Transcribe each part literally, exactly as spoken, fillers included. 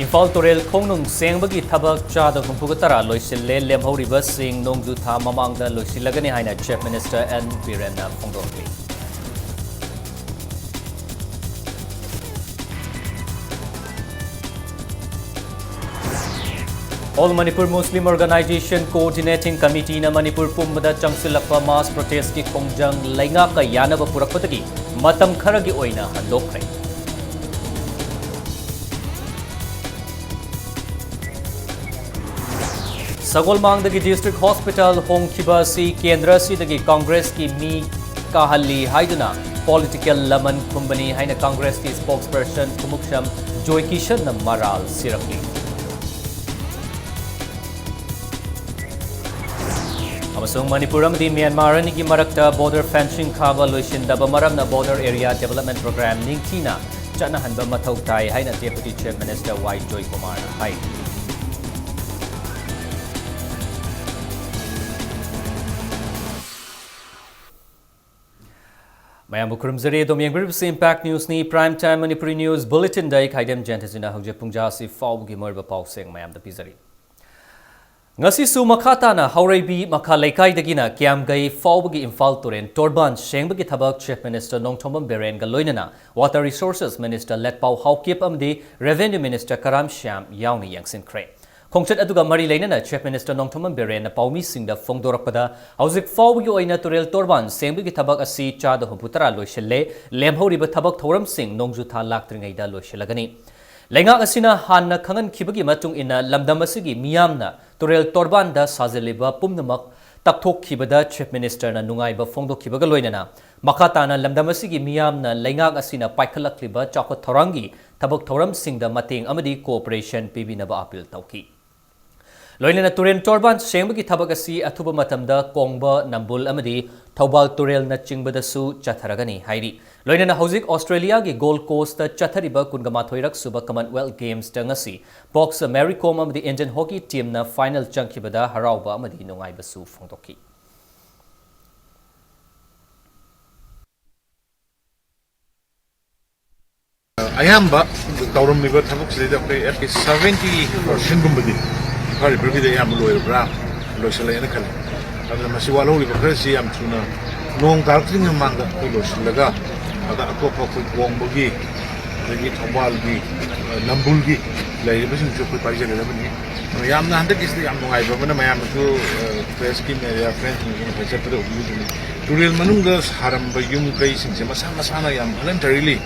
ꯏꯝꯐꯥꯜ ꯇꯨꯔꯦꯜ ꯈꯣꯡꯅꯨꯡ ꯁꯦꯡꯕꯒꯤ ꯊꯕꯛ ꯆꯥꯗ ꯍꯨꯝꯐꯨꯒ ꯇꯔꯥ ꯂꯣꯏꯁꯤꯜꯂꯦ, ꯂꯦꯝꯍꯧꯔꯤꯕꯁꯤꯡ ꯅꯣꯡꯖꯨ ꯊꯥ ꯃꯃꯥꯡꯗ ꯂꯣꯏꯁꯤꯜꯂꯒꯅꯤ ꯍꯥꯏꯅ Chief Minister N ꯕꯤꯔꯦꯟꯅ ꯐꯣꯡꯗꯣꯛꯂꯤ꯫ All Manipur Muslim Organization Coordinating Committeeꯅ Manipur ꯄꯨꯝꯕꯗ ꯆꯪꯁꯤꯜꯂꯛꯄ mass protestꯀꯤ ꯈꯣꯡꯖꯪ ꯂꯩꯉꯥꯛꯀ ꯌꯥꯅꯕ ꯄꯨꯔꯛꯄꯗꯒꯤ ꯃꯇꯝ ꯈꯔꯒꯤ ꯑꯣꯏꯅ ꯍꯟꯗꯣꯛꯈ꯭ꯔꯦ꯫ ꯁꯒꯣꯜꯃꯥꯡꯗꯒꯤ District Hospital ꯍꯣꯡꯈꯤꯕ ꯑꯁꯤ ꯀꯦꯟꯗ꯭ꯔ ꯑꯁꯤꯗꯒꯤ ꯀꯪꯒ꯭ꯔꯦꯁꯀꯤ ꯃꯤ ꯀꯥꯍꯜꯂꯤ ꯍꯥꯏꯗꯨꯅ political ꯂꯃꯟ ꯈꯨꯝꯕꯅꯤ ꯍꯥꯏꯅ ꯀꯪꯒ꯭ꯔꯦꯁꯀꯤ spokesperson ꯈꯨꯃꯨꯛꯁꯝ ꯖꯣꯏꯀꯤꯁꯟꯅ ꯃꯔꯥꯜ ꯁꯤꯔꯛꯂꯤ꯫ ꯑꯃꯁꯨꯡ ꯃꯅꯤꯄꯨꯔ ꯑꯃꯗꯤ ꯃ꯭ꯌꯥꯟꯃꯥꯔ ꯑꯅꯤꯒꯤ ꯃꯔꯛꯇ border fencing ꯈꯥꯕ ꯂꯣꯏꯁꯤꯟꯗꯕ ꯃꯔꯝꯅ border area development program ꯅꯤꯡꯊꯤꯅ ꯆꯠꯅꯍꯟꯕ ꯃꯊꯧ ꯇꯥꯏ ꯍꯥꯏꯅ Deputy Chief Minister ꯋꯥꯏ ꯖꯣꯏꯀꯨꯃꯥꯔꯅ ꯍꯥꯏꯔꯤ꯫ ꯃꯌꯥꯝꯕꯨ ꯈꯨꯔꯨꯝꯖꯔꯤ꯫ ꯑꯗꯣꯝ ꯌꯦꯡꯕꯤꯔꯤꯕꯁꯤ Impact Newsꯅꯤ꯫ Prime Time Manipuri News Bulletinꯗ ꯑꯩ ꯈꯥꯏꯗꯦꯝ ꯖꯌꯟꯇꯖꯤꯅ ꯍꯧꯖꯤꯛ ꯄꯨꯡꯖꯥꯁꯤ ꯐꯥꯎꯕꯒꯤ ꯃꯔꯨꯑꯣꯏꯕ ꯄꯥꯎꯁꯦꯡ ꯃꯌꯥꯝꯗ ꯄꯤꯖꯔꯤ꯫ ꯉꯁꯤꯁꯨ ꯃꯈꯥ ꯇꯥꯅ ꯍꯥꯎꯔꯩꯕꯤ ꯃꯈꯥ ꯂꯩꯀꯥꯏꯗꯒꯤꯅ ꯀꯤꯌꯥꯝꯒꯩ ꯐꯥꯎꯕꯒꯤ ꯏꯝꯐꯥꯜ ꯇꯨꯔꯦꯟ ꯇꯣꯔꯕꯥꯟ ꯁꯦꯡꯕꯒꯤ ꯊꯕꯛ Chief Minister ꯅꯣꯡꯊꯣꯝꯕꯝ ꯕꯤꯔꯦꯟꯒ ꯂꯣꯏꯅꯅ Water Resources Minister ꯂꯦꯠꯄꯥꯎ ꯍꯥꯎꯀꯤꯞ ꯑꯃꯗꯤ Revenue Minister ꯀꯔꯥꯝ ꯁ꯭ꯌꯥꯝ ꯌꯥꯎꯅ ꯌꯦꯡꯁꯤꯟꯈ꯭ꯔꯦ꯫ ꯈꯣꯡꯆꯠ ꯑꯗꯨꯒ ꯃꯔꯤ ꯂꯩꯅꯅ Chief Minister ꯅꯣꯡꯊꯣꯝꯕꯝ ꯕꯤꯔꯦꯟꯅ ꯄꯥꯎꯃꯤꯁꯤꯡꯗ ꯐꯣꯡꯗꯣꯔꯛꯄꯗ, ꯍꯧꯖꯤꯛ ꯐꯥꯎꯕꯒꯤ ꯑꯣꯏꯅ ꯇꯨꯔꯦꯜ ꯇꯣꯔꯕꯥꯟ ꯁꯦꯡꯕꯒꯤ ꯊꯕꯛ ꯑꯁꯤ ꯆꯥꯗ ꯍꯨꯝꯐꯨ ꯇꯔꯥ ꯂꯣꯏꯁꯤꯜꯂꯦ, ꯂꯦꯝꯍꯧꯔꯤꯕ ꯊꯕꯛ ꯊꯧꯔꯝꯁꯤꯡ ꯅꯣꯡꯖꯨ ꯊꯥ ꯂꯥꯛꯇ꯭ꯔꯤꯉꯩꯗ ꯂꯣꯏꯁꯤꯜꯂꯒꯅꯤ꯫ ꯂꯩꯉꯥꯛ ꯑꯁꯤꯅ ꯍꯥꯟꯅ ꯈꯪꯍꯟꯈꯤꯕꯒꯤ ꯃꯇꯨꯡ ꯏꯟꯅ, ꯂꯝꯗꯝ ꯑꯁꯤꯒꯤ ꯃꯤꯌꯥꯝꯅ ꯇꯨꯔꯦꯜ ꯇꯣꯔꯕꯥꯟꯗ ꯁꯥꯖꯤꯜꯂꯤꯕ ꯄꯨꯝꯅꯃꯛ ꯇꯛꯊꯣꯛꯈꯤꯕꯗ Chief Ministerꯅ ꯅꯨꯡꯉꯥꯏꯕ ꯐꯣꯡꯗꯣꯛꯈꯤꯕꯒ ꯂꯣꯏꯅꯅ, ꯃꯈꯥ ꯇꯥꯅ ꯂꯝꯗꯝ ꯑꯁꯤꯒꯤ ꯃꯤꯌꯥꯝꯅ ꯂꯩꯉꯥꯛ ꯑꯁꯤꯅ ꯄꯥꯏꯈꯠꯂꯛꯂꯤꯕ ꯆꯥꯎꯈꯠ ꯊꯧꯔꯥꯡꯒꯤ ꯊꯕꯛ ꯊꯧꯔꯝꯁꯤꯡꯗ ꯃꯇꯦꯡ ꯑꯃꯗꯤ cooperation ꯄꯤꯕꯤꯅꯕ appeal ꯇꯧꯈꯤ꯫ ꯂꯣꯏꯅꯅ ꯇꯨꯔꯦꯜ ꯇꯣꯔꯕꯥꯟ ꯁꯦꯡꯕꯒꯤ ꯊꯕꯛ ꯑꯁꯤ ꯑꯊꯨꯕ ꯃꯇꯝꯗ ꯀꯣꯡꯕ, ꯅꯝꯕꯨꯜ ꯑꯃꯗꯤ ꯊꯧꯕꯥꯜ ꯇꯨꯔꯦꯜꯅꯆꯤꯡꯕꯗꯁꯨ ꯆꯠꯊꯔꯒꯅꯤ ꯍꯥꯏꯔꯤ꯫ ꯂꯣꯏꯅꯅ ꯍꯧꯖꯤꯛ ꯑꯣꯁꯇ꯭ꯔꯦꯂꯤꯌꯥꯒꯤ Gold Coastꯇ ꯆꯠꯊꯔꯤꯕ ꯀꯨꯟꯒ ꯃꯥꯊꯣꯏꯔꯛ ꯁꯨꯕ Commonwealth Gamesꯇ ꯉꯁꯤ boxer Mary Kom ꯑꯃꯗꯤ Indian hockey teamꯅ final ꯆꯪꯈꯤꯕꯗ ꯍꯔꯥꯎꯕ ꯑꯃꯗꯤ ꯅꯨꯡꯉꯥꯏꯕꯁꯨ ꯐꯣꯡꯗꯣꯛꯈꯤ꯫ ꯑꯌꯥꯝꯕ ꯇꯧꯔꯝꯃꯤꯕ ꯊꯕꯛꯁꯤꯗꯩꯗ ꯑꯩꯈꯣꯏ at least seventy percent ꯒꯨꯝꯕꯗꯤ ꯏꯝꯐꯥꯜ ꯔꯤꯚꯔꯒꯤꯗꯤ ꯑꯌꯥꯝꯕ ꯂꯣꯏꯔꯕ꯭ꯔꯥ, ꯂꯣꯏꯁꯤꯜꯂꯛꯑꯦꯅ ꯈꯜꯂꯤ꯫ ꯑꯗꯨꯅ ꯃꯁꯤ ꯋꯥꯠꯍꯧꯔꯤꯕ ꯈꯔꯁꯤ ꯌꯥꯝ ꯊꯨꯅ, ꯅꯣꯡ ꯇꯥꯔꯛꯇ꯭ꯔꯤꯉꯩ ꯃꯃꯥꯡꯗ ꯑꯩꯈꯣꯏ ꯂꯣꯏꯁꯤꯜꯂꯒ, ꯑꯗ ꯑꯇꯣꯞꯄ ꯑꯩꯈꯣꯏ ꯀꯣꯡꯕꯒꯤ, ꯑꯗꯒꯤ ꯊꯧꯕꯥꯜꯒꯤ, ꯑ, ꯅꯝꯕꯨꯜꯒꯤ ꯂꯩꯔꯤꯕꯁꯤꯡꯁꯨ ꯑꯩꯈꯣꯏ ꯄꯥꯏꯖꯒꯗꯕꯅꯤ꯫ ꯑꯗꯣ ꯌꯥꯝꯅ ꯍꯟꯗꯛꯀꯤꯁꯤꯗ ꯌꯥꯝ ꯅꯨꯡꯉꯥꯏꯕ ꯑꯃꯅ, ꯃꯌꯥꯝꯅꯁꯨ, ꯑ, press ꯀꯤ media friends ꯁꯤꯡꯁꯨ ꯉꯁꯥꯏ ꯆꯠꯄꯗ ꯎꯕꯤꯗꯨꯅꯤ, ꯇꯨꯔꯦꯜ ꯃꯅꯨꯡꯗ ꯁꯥꯔꯝꯕ ꯌꯨꯝ ꯀꯩꯁꯤꯡꯁꯦ ꯃꯁꯥ ꯃꯁꯥꯅ ꯌꯥꯝ voluntarily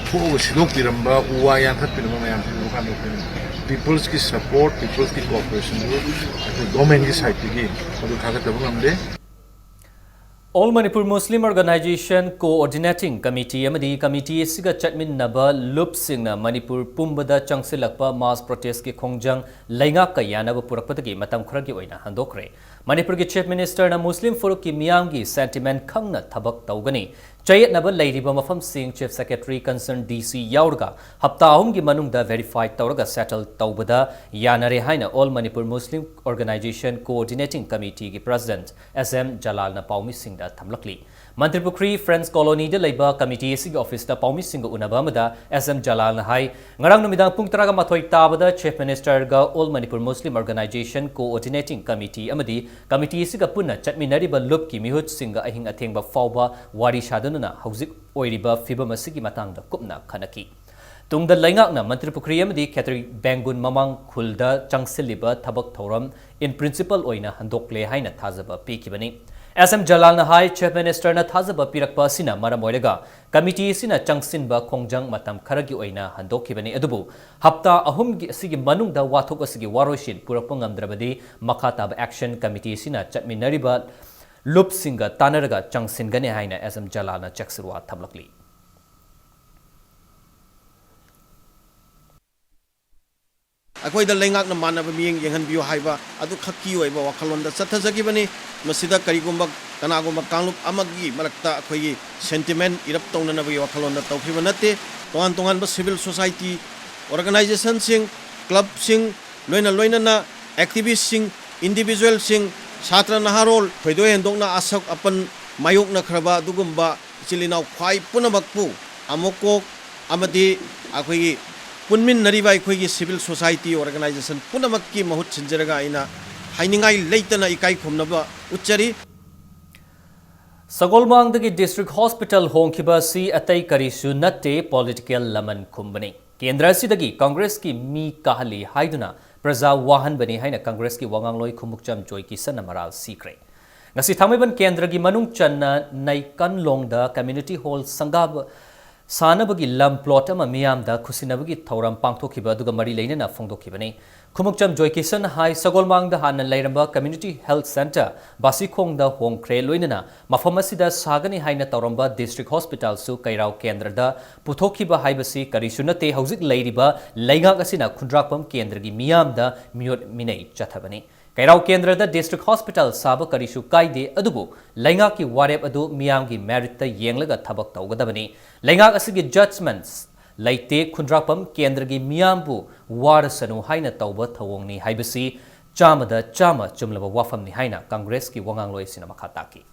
ꯊꯣꯛꯑꯒ ꯁꯤꯗꯣꯛꯄꯤꯔꯝꯕ, ꯎ ꯋꯥ ꯌꯥꯟꯊꯠꯄꯤꯔꯝꯕ ꯃꯌꯥꯝꯁꯤ ꯎꯕ ꯀꯥꯟꯗ ꯑꯩꯈꯣꯏꯅ people's ꯀꯤ support, people's ꯀꯤ cooperation ꯗꯨ ꯑꯩꯈꯣꯏ government ꯀꯤ side ꯇꯒꯤ ꯃꯗꯨ ꯊꯥꯒꯠꯇꯕ ꯉꯝꯗꯦ꯫ All Manipur Muslim Organization Coordinating Committee ꯑꯃꯗꯤ committee ꯑꯁꯤꯒ ꯆꯠꯃꯤꯟꯅꯕ ꯂꯨꯞꯁꯤꯡꯅ ꯃꯅꯤꯄꯨꯔ ꯄꯨꯝꯕꯗ ꯆꯪꯁꯤꯜꯂꯛꯄ mass protest ꯀꯤ ꯈꯣꯡꯖꯪ ꯂꯩꯉꯥꯛꯀ ꯌꯥꯅꯕ ꯄꯨꯔꯛꯄꯗꯒꯤ ꯃꯇꯝ ꯈꯔꯒꯤ ꯑꯣꯏꯅ ꯍꯟꯗꯣꯛꯈ꯭ꯔꯦ꯫ ꯃꯅꯤꯄꯨꯔꯒꯤ Chief Minister ꯅ ꯃꯨꯁꯂꯤꯝ ꯐꯨꯔꯨꯞꯀꯤ ꯃꯤꯌꯥꯝꯒꯤ sentiment ꯈꯪꯅ ꯊꯕꯛ ꯇꯧꯒꯅꯤ꯫ ꯆꯌꯦꯠꯅꯕ ꯂꯩꯔꯤꯕ ꯃꯐꯝꯁꯤꯡ Chief Secretary, concerned D C ꯌꯥꯎꯔꯒ ꯍꯞꯇꯥ ꯑꯍꯨꯝꯒꯤ ꯃꯅꯨꯡꯗ verify ꯇꯧꯔꯒ settle ꯇꯧꯕꯗ ꯌꯥꯅꯔꯦ ꯍꯥꯏꯅ All Manipur Muslim Organization Coordinating Committee ꯒꯤ President S M ꯖꯂꯥꯜꯅ ꯄꯥꯎꯃꯤꯁꯤꯡꯗ ꯊꯝꯂꯛꯂꯤ꯫ ꯃꯟꯇ꯭ꯔꯤꯄꯨꯈ꯭ꯔꯤ Friends Colony ꯗ ꯂꯩꯕ committee ꯑꯁꯤꯒꯤ office ꯇ ꯄꯥꯎꯃꯤꯁꯤꯡꯒ ꯎꯅꯕ ꯑꯃꯗ S M ꯖꯂꯥꯜꯅ ꯍꯥꯏ, ꯉꯔꯥꯡ ꯅꯨꯃꯤꯗꯥꯡ ꯄꯨꯡ ꯇꯔꯥꯒ ꯃꯥꯊꯣꯏ ꯇꯥꯕꯗ Chief Minister ꯒ All Manipur Muslim Organization Coordinating Committee ꯑꯃꯗꯤ committee ꯑꯁꯤꯒ ꯄꯨꯟꯅ ꯆꯠꯃꯤꯟꯅꯔꯤꯕ ꯂꯨꯞꯀꯤ ꯃꯤꯍꯨꯠꯁꯤꯡꯒ ꯑꯍꯤꯡ ꯑꯊꯦꯡꯕ ꯐꯥꯎꯕ ꯋꯥꯔꯤ ꯁꯥꯗꯨꯅ ꯍꯧꯖꯤꯛ ꯑꯣꯏꯔꯤꯕ ꯐꯤꯕꯝ ꯑꯁꯤꯒꯤ ꯃꯇꯥꯡꯗ ꯀꯨꯞꯅ ꯈꯟꯅꯈꯤ꯫ ꯇꯨꯡꯗ ꯂꯩꯉꯥꯛꯅ ꯃꯟꯇ꯭ꯔꯤꯄꯨꯈ꯭ꯔꯤ ꯑꯃꯗꯤ ꯈꯦꯇ꯭ꯔꯤ ꯕꯦꯡꯒꯨꯟ ꯃꯃꯥꯡ ꯈꯨꯜꯗ ꯆꯪꯁꯤꯜꯂꯤꯕ ꯊꯕꯛ ꯊꯧꯔꯝ in principle ꯑꯣꯏꯅ ꯍꯟꯗꯣꯛꯂꯦ ꯍꯥꯏꯅ ꯊꯥꯖꯕ ꯄꯤꯈꯤꯕꯅꯤ꯫ S M ꯖꯂꯥꯜꯅ ꯍꯥꯏ, Chief Minister ꯅ ꯊꯥꯖꯕ ꯄꯤꯔꯛꯄ ꯑꯁꯤꯅ ꯃꯔꯝ ꯑꯣꯏꯔꯒ committee ꯑꯁꯤꯅ ꯆꯪꯁꯤꯟꯕ ꯈꯣꯡꯖꯪ ꯃꯇꯝ ꯈꯔꯒꯤ ꯑꯣꯏꯅ ꯍꯟꯗꯣꯛꯈꯤꯕꯅꯤ, ꯑꯗꯨꯕꯨ ꯍꯞꯇꯥ ꯑꯍꯨꯝꯒꯤ ꯑꯁꯤꯒꯤ ꯃꯅꯨꯡꯗ ꯋꯥꯊꯣꯛ ꯑꯁꯤꯒꯤ ꯋꯥꯔꯣꯏꯁꯤꯟ ꯄꯨꯔꯛꯄ ꯉꯝꯗ꯭ꯔꯕꯗꯤ ꯃꯈꯥ ꯇꯥꯕ action committee ꯑꯁꯤꯅ ꯆꯠꯃꯤꯟꯅꯔꯤꯕ ꯂꯨꯞꯁꯤꯡꯒ ꯇꯥꯟꯅꯔꯒ ꯆꯪꯁꯤꯟꯒꯅꯤ ꯍꯥꯏꯅ S M ꯖꯂꯥꯜꯅ ꯆꯦꯛꯁꯤꯜꯋꯥ ꯊꯝꯂꯛꯂꯤ꯫ ꯑꯩꯈꯣꯏꯗ ꯂꯩꯉꯥꯛꯅ ꯃꯥꯟꯅꯕ ꯃꯤꯠꯌꯦꯡ ꯌꯦꯡꯍꯟꯕꯤꯌꯨ ꯍꯥꯏꯕ ꯑꯗꯨ ꯈꯛꯀꯤ ꯑꯣꯏꯕ ꯋꯥꯈꯜꯂꯣꯟꯗ ꯆꯠꯊꯖꯈꯤꯕꯅꯤ꯫ ꯃꯁꯤꯗ ꯀꯔꯤꯒꯨꯝꯕ ꯀꯅꯥꯒꯨꯝꯕ ꯀꯥꯡꯂꯨꯞ ꯑꯃꯒꯤ ꯃꯔꯛꯇ ꯑꯩꯈꯣꯏꯒꯤ sentiment ꯏꯔꯞ ꯇꯧꯅꯅꯕꯒꯤ ꯋꯥꯈꯜꯂꯣꯟꯗ ꯇꯧꯈꯤꯕ ꯅꯠꯇꯦ꯫ ꯇꯣꯉꯥꯟ ꯇꯣꯉꯥꯟꯕ civil society organization ꯁꯤꯡ, club ꯁꯤꯡ, ꯂꯣꯏꯅ ꯂꯣꯏꯅꯅ activist ꯁꯤꯡ, individual ꯁꯤꯡ, ꯁꯥꯇ꯭ꯔ ꯅꯍꯥꯔꯣꯜ, ꯊꯣꯏꯗꯣꯛ ꯍꯦꯟꯗꯣꯛꯅ ꯑꯁꯣꯛ ꯑꯄꯟ ꯃꯥꯌꯣꯛꯅꯈ꯭ꯔꯕ ꯑꯗꯨꯒꯨꯝꯕ ꯏꯆꯤꯜ ꯏꯅꯥꯎ ꯈ꯭ꯋꯥꯏ ꯄꯨꯝꯅꯃꯛꯄꯨ ꯑꯃꯨꯛ ꯀꯣꯛ ꯑꯃꯗꯤ ꯑꯩꯈꯣꯏꯒꯤ ꯄꯨꯟꯃꯤꯟꯅꯔꯤꯕ ꯑꯩꯈꯣꯏꯒꯤ civil society organization ꯄꯨꯝꯅꯃꯛꯀꯤ ꯃꯍꯨꯠ ꯁꯤꯟꯖꯔꯒ ꯑꯩꯅ ꯍꯥꯏꯅꯤꯡꯉꯥꯏ ꯂꯩꯇꯅ ꯏꯀꯥꯏ ꯈꯨꯝꯅꯕ ꯎꯠꯆꯔꯤ꯫ ꯁꯒꯣꯜꯕꯟꯗꯒꯤ district hospital ꯍꯣꯡꯈꯤꯕ ꯑꯁꯤ ꯑꯇꯩ ꯀꯔꯤꯁꯨ ꯅꯠꯇꯦ, political ꯂꯃꯟ ꯈꯨꯝꯕꯅꯤ꯫ ꯀꯦꯟꯗ꯭ꯔ ꯑꯁꯤꯗꯒꯤ ꯀꯪꯒ꯭ꯔꯦꯁꯀꯤ ꯃꯤ ꯀꯥꯍꯜꯂꯤ ꯍꯥꯏꯗꯨꯅ ꯄ꯭ꯔꯖꯥ ꯋꯥꯍꯟꯕꯅꯤ ꯍꯥꯏꯅ ꯀꯪꯒ꯭ꯔꯦꯁꯀꯤ ꯋꯥꯉꯥꯡꯂꯣꯏ ꯈꯨꯃꯨꯛꯆꯝ ꯖꯣꯏꯀꯤꯁꯟꯅ ꯃꯔꯥꯜ ꯁꯤꯈ꯭ꯔꯦ꯫ ꯉꯁꯤ ꯊꯥꯡꯃꯩꯕꯟ ꯀꯦꯟꯗ꯭ꯔꯒꯤ ꯃꯅꯨꯡ ꯆꯟꯅ ꯅꯩꯀꯟꯂꯣꯡꯗ community hall ꯁꯪꯒꯥꯕ ꯁꯥꯅꯕꯒꯤ ꯂꯝ plot ꯑꯃ ꯃꯤꯌꯥꯝꯗ ꯈꯨꯠꯁꯤꯟꯅꯕꯒꯤ ꯊꯧꯔꯝ ꯄꯥꯡꯊꯣꯛꯈꯤꯕ ꯑꯗꯨꯒ ꯃꯔꯤ ꯂꯩꯅꯅ ꯐꯣꯡꯗꯣꯛꯈꯤꯕꯅꯤ꯫ ꯈꯨꯃꯨꯛꯆꯝ ꯖꯣꯏꯀꯤꯁꯟ ꯍꯥꯏ, ꯁꯒꯣꯜꯕꯟꯗ ꯍꯥꯟꯅ ꯂꯩꯔꯝꯕ community health centre ꯕꯥꯁꯤꯈꯣꯡꯗ ꯍꯣꯡꯈ꯭ꯔꯦ, ꯂꯣꯏꯅꯅ ꯃꯐꯝ ꯑꯁꯤꯗ ꯁꯥꯒꯅꯤ ꯍꯥꯏꯅ ꯇꯧꯔꯝꯕ district hospitalꯁꯨ ꯀꯩꯔꯥꯎ ꯀꯦꯟꯗ꯭ꯔꯗ ꯄꯨꯊꯣꯛꯈꯤꯕ ꯍꯥꯏꯕꯁꯤ ꯀꯔꯤꯁꯨ ꯅꯠꯇꯦ꯫ ꯍꯧꯖꯤꯛ ꯂꯩꯔꯤꯕ ꯂꯩꯉꯥꯛ ꯑꯁꯤꯅ ꯈꯨꯟꯗ꯭ꯔꯥꯛꯄꯝ ꯀꯦꯟꯗ꯭ꯔꯒꯤ ꯃꯤꯌꯥꯝꯗ ꯃꯤꯑꯣꯠ ꯃꯤꯅꯩ ꯆꯠꯊꯕꯅꯤ꯫ ꯀꯩꯔꯥꯎ ꯀꯦꯟꯗ꯭ꯔꯗ district hospital ꯁꯥꯕ ꯀꯔꯤꯁꯨ ꯀꯥꯏꯗꯦ, ꯑꯗꯨꯕꯨ ꯂꯩꯉꯥꯛꯀꯤ ꯋꯥꯔꯦꯞ ꯑꯗꯨ ꯃꯤꯌꯥꯝꯒꯤ meritꯇ ꯌꯦꯡꯂꯒ ꯊꯕꯛ ꯇꯧꯒꯗꯕꯅꯤ꯫ ꯂꯩꯉꯥꯛ ꯑꯁꯤꯒꯤ judgments ꯂꯩꯇꯦ, ꯈꯨꯟꯗ꯭ꯔꯥꯛꯄꯝ ꯀꯦꯟꯗ꯭ꯔꯒꯤ ꯃꯤꯌꯥꯝꯕꯨ ꯋꯥꯔꯁꯅꯨ ꯍꯥꯏꯅ ꯇꯧꯕ ꯊꯧꯑꯣꯡꯅꯤ ꯍꯥꯏꯕꯁꯤ ꯆꯥꯝꯃꯗ ꯆꯥꯝꯃ ꯆꯨꯝꯂꯕ ꯋꯥꯐꯝꯅꯤ ꯍꯥꯏꯅ ꯀꯪꯒ꯭ꯔꯦꯁꯀꯤ ꯋꯥꯉꯥꯡꯂꯣꯏ ꯑꯁꯤꯅ ꯃꯈꯥ ꯇꯥꯈꯤ꯫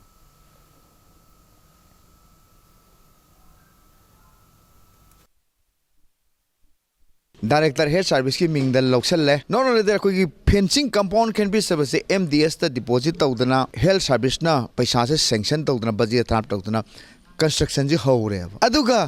Director Health Serviceꯀꯤ ꯃꯤꯡꯗ ꯂꯧꯁꯜꯂꯦ꯫ Not only that, ꯑꯩꯈꯣꯏꯒꯤ fencing compound ꯈꯟꯕꯤꯁꯕꯁꯦ MDSꯇ deposit ꯇꯧꯗꯅ health serviceꯅ ꯄꯩꯁꯥꯁꯦ sanction ꯇꯧꯗꯅ budget draft ꯇꯧꯗꯅ constructionꯁꯤ ꯍꯧꯔꯦꯕ꯫ ꯑꯗꯨꯒ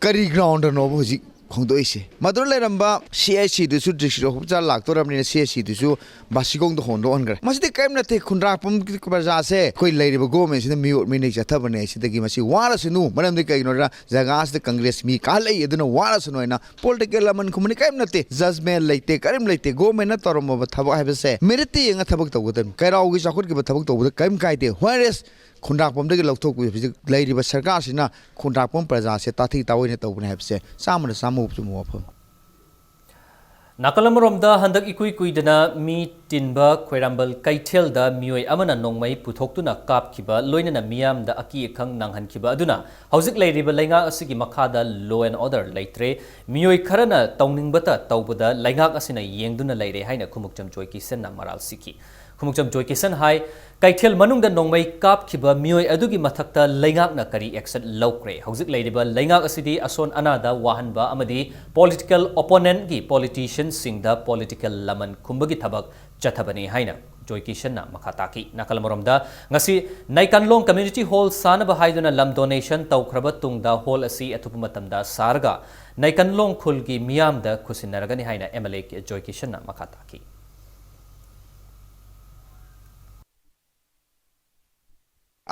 ꯀꯔꯤ groundꯗꯅꯣꯕ ꯍꯧꯖꯤꯛ ꯍꯣꯡꯗꯣꯛꯏꯁꯦ? ꯃꯗꯨꯗ ꯂꯩꯔꯝꯕ CHCꯗꯨꯁꯨ district hospital ꯂꯥꯛꯇꯣꯔꯕꯅꯤꯅ CHCꯗꯨꯁꯨ ꯕꯥꯁꯤꯈꯣꯡꯗ ꯍꯣꯡꯗꯣꯛꯍꯟꯈ꯭ꯔꯦ꯫ ꯃꯁꯤꯗꯤ ꯀꯔꯤꯝ ꯅꯠꯇꯦ, ꯈꯨꯟꯗ꯭ꯔꯥꯛꯄꯝꯒꯤ ꯄ꯭ꯔꯖꯥꯁꯦ ꯑꯩꯈꯣꯏ ꯂꯩꯔꯤꯕ governmentꯁꯤꯅ ꯃꯤꯑꯣꯠ ꯃꯤꯅꯩ ꯆꯠꯊꯕꯅꯦ꯫ ꯁꯤꯗꯒꯤ ꯃꯁꯤ ꯋꯥꯔꯁꯅꯨ, ꯃꯔꯝꯗꯤ ꯀꯩꯒꯤꯅꯣꯗ ꯖꯒꯥꯁꯤꯗ ꯀꯪꯒ꯭ꯔꯦꯁ ꯃꯤ ꯀꯥꯍꯜꯂꯛꯏ, ꯑꯗꯨꯅ ꯋꯥꯔꯁꯅꯨ ꯍꯥꯏꯅ political ꯂꯃꯟ ꯈꯨꯝꯕꯅꯤ꯫ ꯀꯔꯤꯝ ꯅꯠꯇꯦ, judgment ꯂꯩꯇꯦ, ꯀꯔꯤꯝ ꯂꯩꯇꯦ꯫ Governmentꯅ ꯇꯧꯔꯝꯃꯕ ꯊꯕꯛ ꯍꯥꯏꯕꯁꯦ meritꯇ ꯌꯦꯡꯉ ꯊꯕꯛ ꯇꯧꯒꯗꯕꯅꯤ꯫ ꯀꯩꯔꯥꯎꯒꯤ ꯆꯥꯎꯈꯠꯈꯤꯕ ꯊꯕꯛ ꯇꯧꯕꯗ ꯀꯔꯤꯝ ꯀꯥꯏꯗꯦ, whereas ꯈꯨꯟꯗ꯭ꯔꯥꯛꯄꯝꯗꯒꯤ ꯂꯧꯊꯣꯛꯄꯤꯕ ꯍꯧꯖꯤꯛ ꯂꯩꯔꯤꯕ ꯁꯔꯀꯥꯔꯁꯤꯅ ꯈꯨꯟꯗ꯭ꯔꯥꯛꯄꯝ ꯄ꯭ꯔꯖꯥꯁꯦ ꯇꯥꯊꯤ ꯇꯥꯑꯣꯏꯅ ꯇꯧꯕꯅꯤ ꯍꯥꯏꯕꯁꯦ ꯆꯥꯝꯃꯗ ꯆꯥꯝꯃ ꯆꯨꯝꯕ ꯋꯥꯐꯝ꯫ ꯅꯥꯀꯜ ꯑꯃꯔꯣꯝꯗ, ꯍꯟꯗꯛ ꯏꯀꯨꯏ ꯀꯨꯏꯗꯅ ꯃꯤ ꯇꯤꯟꯕ ꯈ꯭ꯋꯥꯏꯔꯝꯕꯟ ꯀꯩꯊꯦꯜꯗ ꯃꯤꯑꯣꯏ ꯑꯃꯅ ꯅꯣꯡꯃꯩ ꯄꯨꯊꯣꯛꯇꯨꯅ ꯀꯥꯞꯈꯤꯕ, ꯂꯣꯏꯅꯅ ꯃꯤꯌꯥꯝꯗ ꯑꯀꯤ ꯑꯈꯪ ꯅꯪꯍꯟꯈꯤꯕ ꯑꯗꯨꯅ ꯍꯧꯖꯤꯛ ꯂꯩꯔꯤꯕ ꯂꯩꯉꯥꯛ ꯑꯁꯤꯒꯤ ꯃꯈꯥꯗ law and order ꯂꯩꯇ꯭ꯔꯦ꯫ ꯃꯤꯑꯣꯏ ꯈꯔꯅ ꯇꯧꯅꯤꯡꯕꯇ ꯇꯧꯕꯗ ꯂꯩꯉꯥꯛ ꯑꯁꯤꯅ ꯌꯦꯡꯗꯨꯅ ꯂꯩꯔꯦ ꯍꯥꯏꯅ ꯈꯨꯃꯨꯛꯆꯝ ꯖꯣꯏꯀꯤꯁꯟꯅ ꯃꯔꯥꯜ ꯁꯤꯈꯤ꯫ ꯈꯨꯃꯨꯛꯆꯝ ꯖꯣꯏꯀꯤꯁꯟ ꯍꯥꯏ, ꯀꯩꯊꯦꯜ ꯃꯅꯨꯡꯗ ꯅꯣꯡꯃꯩ ꯀꯥꯞꯈꯤꯕ ꯃꯤꯑꯣꯏ ꯑꯗꯨꯒꯤ ꯃꯊꯛꯇ ꯂꯩꯉꯥꯛꯅ ꯀꯔꯤ action ꯂꯧꯈ꯭ꯔꯦ? ꯍꯧꯖꯤꯛ ꯂꯩꯔꯤꯕ ꯂꯩꯉꯥꯛ ꯑꯁꯤꯗꯤ ꯑꯁꯣꯟ ꯑꯅꯥꯗ ꯋꯥꯍꯟꯕ ꯑꯃꯗꯤ political opponentꯀꯤ politicianꯁꯤꯡꯗ political ꯂꯃꯟ ꯈꯨꯝꯕꯒꯤ ꯊꯕꯛ ꯆꯠꯊꯕꯅꯤ ꯍꯥꯏꯅ ꯖꯣꯏꯀꯤꯁꯟꯅ ꯃꯈꯥ ꯇꯥꯈꯤ꯫ ꯅꯥꯀꯜ ꯑꯃꯔꯣꯝꯗ, ꯉꯁꯤ ꯅꯩꯀꯟꯂꯣꯡ community hall ꯁꯥꯅꯕ ꯍꯥꯏꯗꯨꯅ ꯂꯝ donation ꯇꯧꯈ꯭ꯔꯕ ꯇꯨꯡꯗ hall ꯑꯁꯤ ꯑꯊꯨꯕ ꯃꯇꯝꯗ ꯁꯥꯔꯒ ꯅꯩꯀꯟꯂꯣꯡ ꯈꯨꯜꯒꯤ ꯃꯤꯌꯥꯝꯗ ꯈꯨꯠꯁꯤꯟꯅꯔꯒꯅꯤ ꯍꯥꯏꯅ MLA ꯖꯣꯏꯀꯤꯁꯟꯅ ꯃꯈꯥ ꯇꯥꯈꯤ꯫